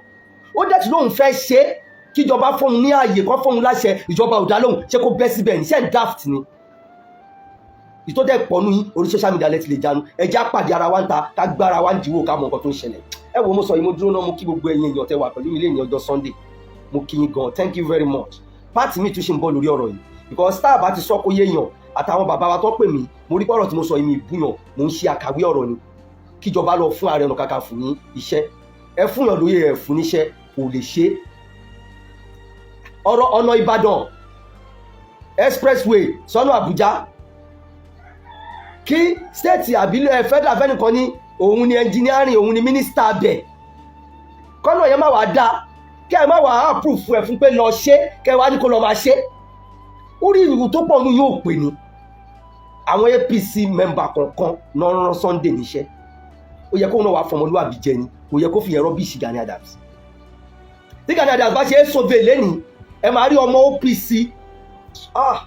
Ó dẹ̀ tí lóun fẹ́ ṣe é, kíjọba fóun ní ààyè, kọ́ fóun láṣẹ, ìjọba ò dá lóhùn. Ṣé kó bẹ́ síbẹ̀ ní? Ṣé ń daft ni? Ìtọ́ dẹ̀ pọ̀nú yín, orí social media lẹ ti lè jánu. Ẹ já pàdé ara wa ń ta, ká gbára wa ń dìwò, ká mọ nǹkan tó ń ṣẹlẹ̀. Ẹ wo, mo sọ yìí, mo dúró náà. Mo kí gbogbo ẹ̀yin èèyàn tẹ́ wà pẹ̀lú mi lẹ́yìn ọjọ́ Sunday. Mo kí yín gan, thank you very much. Part mi tún ṣe ń bọ̀ lórí ọ̀rọ̀ yìí because tá a bá ti sọ kó yéèyàn. Àtàwọn bàbá wa tó pè mí, mo rí pọ̀rọ̀ tí mo sọ yìí, mi ìbúyàn, mo ń ṣe àkàwé ọ̀rọ̀ ni. Kíjọba lọ fún Ààrẹ Ọ̀nà Kakanfò ní iṣẹ́. Ẹ fún yàn lóye, ẹ fún níṣẹ́, kò lè ṣe é. Ọ̀rọ̀ ọ̀nà Ìbàdàn expressway sọ́nà Àbújá, kí state àbílẹ̀ federal fẹ́nìkan ní òun ni engineering, òun ni minister bẹ̀, kọ́nà yẹn má wàá dá, kẹ́ ẹ má wàá approve ẹ̀ fún pé lọ ṣe, kẹ́ ẹ wá ní kó lọ máa ṣe. Orí ìlú tó pọ̀ nù yóò pè ní àwọn APC member kọ̀ọ̀kan náà rán Sunday níṣẹ́. Ó yẹ kóun náà wàá fọmọlúwàbí jẹ ni, kò yẹ kó fi yẹn rubbish Gani Adams. Tí Gani Adams bá ṣe é sọ̀bẹ̀ lẹ́nìí, ẹ máa rí ọmọ OPC, ah,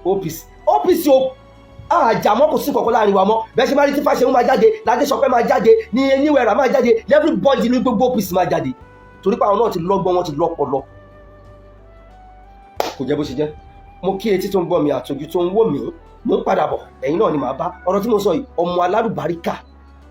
OPC, OPC o, àjàmọ́ kò sí kankan láàrin wa mọ́. Bẹ́ẹ̀ ṣe máa rí tí Fáṣẹ̀hún máa jáde, Ládéṣọpẹ́ máa jáde, ní Eníwẹ̀rà máa jáde, everybody ní gbogbo OPC máa jáde, torí pé àwọn náà ti lọ́gbọ́n, wọn ti lọ́pọlọ. Kò jẹ́ bó ṣe jẹ́. Mo kí etí tó ń gbọ́ mi àtòjú tó ń wò mí. Mo ń padà bọ̀, ẹ̀yin náà ni màá bá ọ̀rọ̀ tí mo sọ yìí. Ọmọ alálùbáríkà,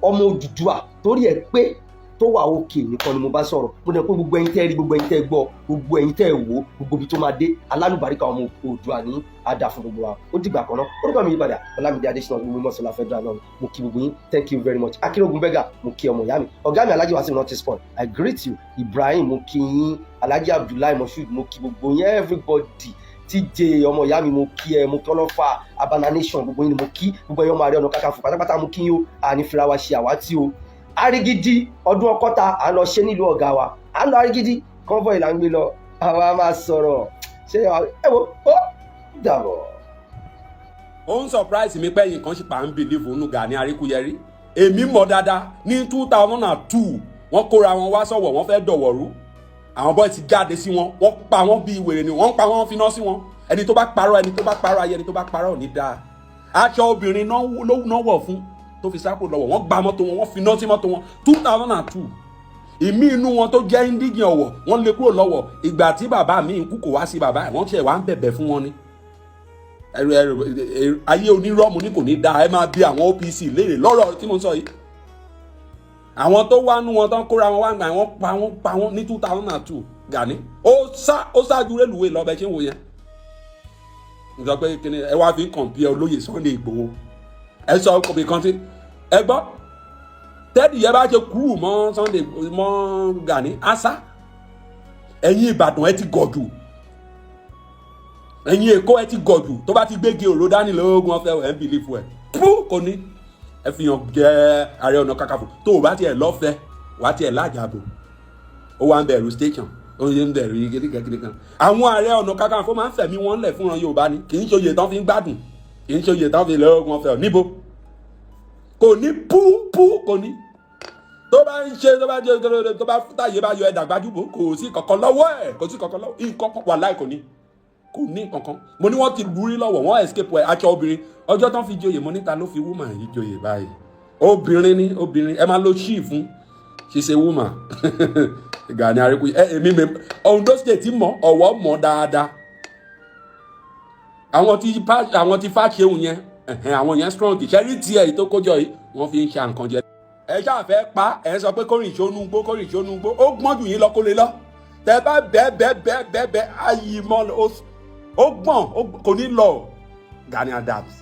ọmọ Odùduwà torí ẹ̀ pé tó wà òkè nìkan ni mo bá sọ̀rọ̀. Mo dẹ̀ pé gbogbo ẹ̀yin tẹ́ rí, gbogbo ẹ̀yin tẹ́ gbọ́, gbogbo ẹ̀yin tẹ́ wò, gbogbo ibi tó máa dé, alálùbáríkà ọmọ Oòduà ní àdá fún gbogbo wa. Ó dìgbà kan náà. Orúkọ mi yí padà, Ọlámídé Adésínà, gbogbo mọ́sálà federal náà. Mo kí gbogbo yín, thank you very much. Akérògùn bẹ́gà, mo kí ọmọ ìyá mi, ọ̀gá mi, Alhaji Wasiu Notice Point, I greet you. Ibrahim, mo kí yín. Alhaji Abdullahi Moshood, mo kí gbogbo yín, everybody. TJ, ọmọ ìyá mi, mo kí ẹ. Mo kí ọlọ́fà Abana Nation, gbogbo yín ni mo kí. Gbogbo ẹ̀yọ́ ọmọ Ààrẹ Ọ̀nà Kakanfò pátápátá, mo kí yín o. Àní fira wa ṣe àwátì o. Arigidi ọdún ọkọta à ń lọ ṣe nílùú ọ̀gá wa, à ń lọ Arigidi, convoy là ń gbé lọ. Àwa máa sọ̀rọ̀ ṣé ẹ wo, ó dàbọ̀. Ó ń surprise mi pé ẹ̀yin kan ṣì pa ń believe nínú Gani Aríkúyẹrí. Èmi mọ̀ dáadáa, ní 2002, wọ́n kóra wọn wá sọ̀wọ̀, wọ́n fẹ́ dọ̀wọ̀ rú. Àwọn boys ti jáde sí wọn, wọ́n pa wọ́n bíi wèrè ni, wọ́n pa wọ́n, finá sí wọn. Ẹni tó bá parọ́, ẹni tó bá parọ́ ayé, ẹni tó bá parọ́ ò ní dáa. Aṣọ obìnrin náà ló náà wọ̀ fún tó fi sápò lọ́wọ́. Wọ́n gba mọ́tò wọn, wọ́n finá sí mọ́tò wọn 2002. Ìmí inú wọn tó jẹ́ indigene Ọ̀wọ̀, wọ́n lé kúrò lọ́wọ́. Ìgbà tí bàbá mi ń kú, kò wá sí bàbá ẹ̀, wọ́n tiẹ̀ wá ń bẹ̀bẹ̀ fún wọn ni. Ẹrù ẹrù ayé onírọ́ọ̀mù ní kò ní dáa. Ẹ máa bí àwọn OPC léèrè lọ́rọ̀ tí mo sọ yìí. Àwọn tó wá nú wọn tó ń kóra wọn wá gbà, wọ́n pa wọ́n, pa wọ́n ní 2002. Gani ó sá, ó ṣáájú rélùwé lọ bẹ ṣé ń wo yẹn. N sọ pé kíni ẹ wá fi ń compare olóyè Sunday Igboho? Ẹ sọ òbí kan tí ẹ gbọ́ tẹ́lì yẹn bá ṣe kúrú mọ́ Sunday mọ́ Gani asa. Ẹ̀yin Ìbàdàn, ẹ ti gọ̀ jù. Ẹ̀yin Èkó, ẹ ti gọ̀ jù. Tó bá ti gbégi òró dání lóògùn ọ̀fẹ́, ẹ̀ ń believe ẹ̀ pú kò ní. Ẹ fi hàn jẹ́ Ààrẹ Ọ̀nà Kakanfò. Tó o bá tiẹ̀ lọ́fẹ̀ẹ́, wàá tiẹ̀ lájàbò. Ó wà ń bẹ̀rù station, ó ń bẹ̀rù kíníkan kan. Àwọn Ààrẹ Ọ̀nà Kakanfò máa ń fẹ̀mí wọn lẹ̀ fúnra Yorùbá ni. Kì í ṣe oyè tán fi ń gbádùn, kì í ṣe oyè tán fi lóògùn ọ̀fẹ́. Níbo kò ní pú pú kò ní. Tó bá ń ṣe, tó bá jẹ, tó bá táyé bá yọ ẹ̀dà gbajúbò, kò sí kankan lọ́wọ́ ẹ̀, kò sí kankan lọ́wọ́ nǹkan kan wà láì, kò ní, kò ní kankan. Mo ní wọ́n ti lù rí lọ́wọ́, wọ́n escape ẹ̀. Aṣọ obìnrin ọjọ́ tán fi joyè, mo níta ló fi woman yìí joyè báyìí? Obìnrin ni obìnrin, ẹ máa lo ṣíì fún ṣiṣẹ́ woman. Gani Aríkúyè ẹ, èmi mi Ondo State mọ̀, Ọ̀wọ̀ mọ̀ dáadáa. Àwọn tí Fáṣẹ̀hùn yẹn, àwọn yẹn strong. Ṣẹ́rí tiẹ̀ yìí tó kójọ yìí, wọ́n fi ń ṣe nǹkan jẹ. Ẹ ṣáà fẹ́ pa ẹ, sọ pé kórìn ìṣónú gbó, kórìn ìṣónú gbó. Ó gbọ́n jù yín lọ, kó lè lọ. Tẹ bá bẹ́ẹ̀ bẹ́ẹ̀ bẹ́ẹ̀ bẹ́ẹ̀ bẹ́ẹ̀ ayì mọ́, ó gbọ́n, kò ní lọ. Gani Adams,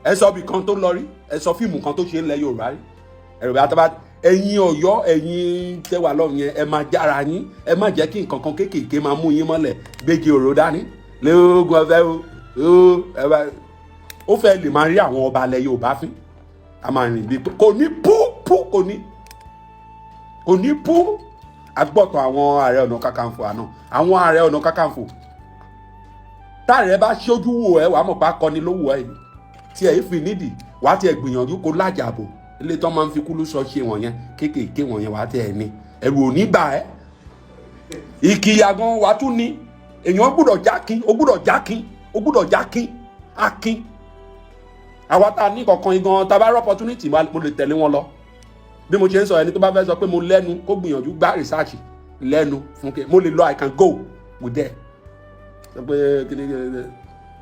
ẹ sọ ibì kan tó lọ rí, ẹ sọ fíìmù kan tó ṣe ń lẹ Yorùbá rí. Ẹ̀rọ bá tábà ẹ̀yin Ọ̀yọ́, ẹ̀yin tẹ́wà lọ́rùn yẹn, ẹ máa jára yín, ẹ má jẹ́ kí nǹkan kan kéékèèké máa mú yín mọ́lẹ̀. Gbégi òró dání lóògùn ọ̀fẹ́ o, ó fẹ́ lè máa rí àwọn ọba alẹ́ Yorùbá fín. A máa rìn bí kò ní pú pú, kò ní, kò ní pú. Agbọ́tọ̀ àwọn Ààrẹ Ọ̀nà Kakanfò àná, àwọn Ààrẹ Ọ̀nà Kakanfò, táàrẹ bá ṣojú wò ẹ, wàá mọ̀ pé akọni ló wò ẹ yìí tí ẹ fi nídìí, wàá tiẹ̀ gbìyànjú kó lájàbò ilé tán máa ń fi kúlú sọ ṣe wọ̀nyẹn kéékèèké wọ̀nyẹn, wàá tiẹ̀ ní ẹ̀rù ò ní bà ẹ́. Ìkìyà gan wàá tún ní. Èèyàn gbúdọ̀ jákin, ó gbúdọ̀ jákin, ó gbúdọ̀ jákin akin. Àwa tá a ní kankan yìí gan, tá a bá rí opportunity, mo lè tẹ̀lé wọn lọ. Bí mo ṣe ń sọ, ẹni tó bá fẹ́ sọ pé mo lẹ́nu, kó gbìyànjú gbá research lẹ́nu fún kí mo lè lọ. I can go with there. Sọ pé kíni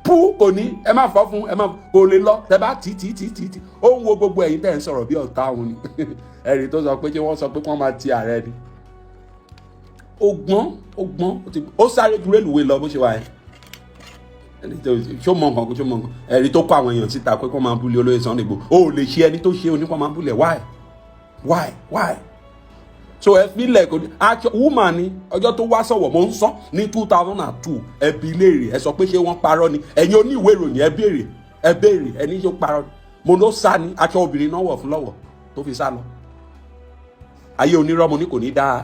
pú kò ní, ẹ má fọ́ fún ẹ má kò lè lọ. Tẹ bá tí tí tí tí tí ó ń wo gbogbo ẹ̀yin tẹ̀ ń sọ̀rọ̀ bí ọ̀tá òun ni. Ẹ̀rí tó sọ pé kí wọ́n sọ pé kí wọ́n máa ti ààrẹ ni. Ó gbọ́n, ó gbọ́n, ó sáré ju rélùwé lọ bó ṣe wà yẹn. Ẹni tó ṣó mọ nǹkan, ṣó mọ nǹkan. Ẹ̀rí tó kó àwọn èèyàn síta pé kó máa bully olóyè Sunday Igboho, o ò lè ṣe ẹni tó ṣe oníkó máa bully. Why, why, why? So ẹ filẹ̀ kò ní aṣọ woman ni. Ọjọ́ tó wá sọ̀wọ̀, mo ń sọ ní 2002, ẹ bi léèrè, ẹ sọ pé ṣé wọ́n parọ́ ni? Ẹ̀yin oníwèé ìròyìn, ẹ béèrè, ẹ béèrè, ẹni ṣó parọ́ ni? Mo ló sá ni, aṣọ obìnrin náà wọ̀ fún lọ́wọ́ tó fi sá lọ. Ayé onírọ́, mo ní kò ní dáa.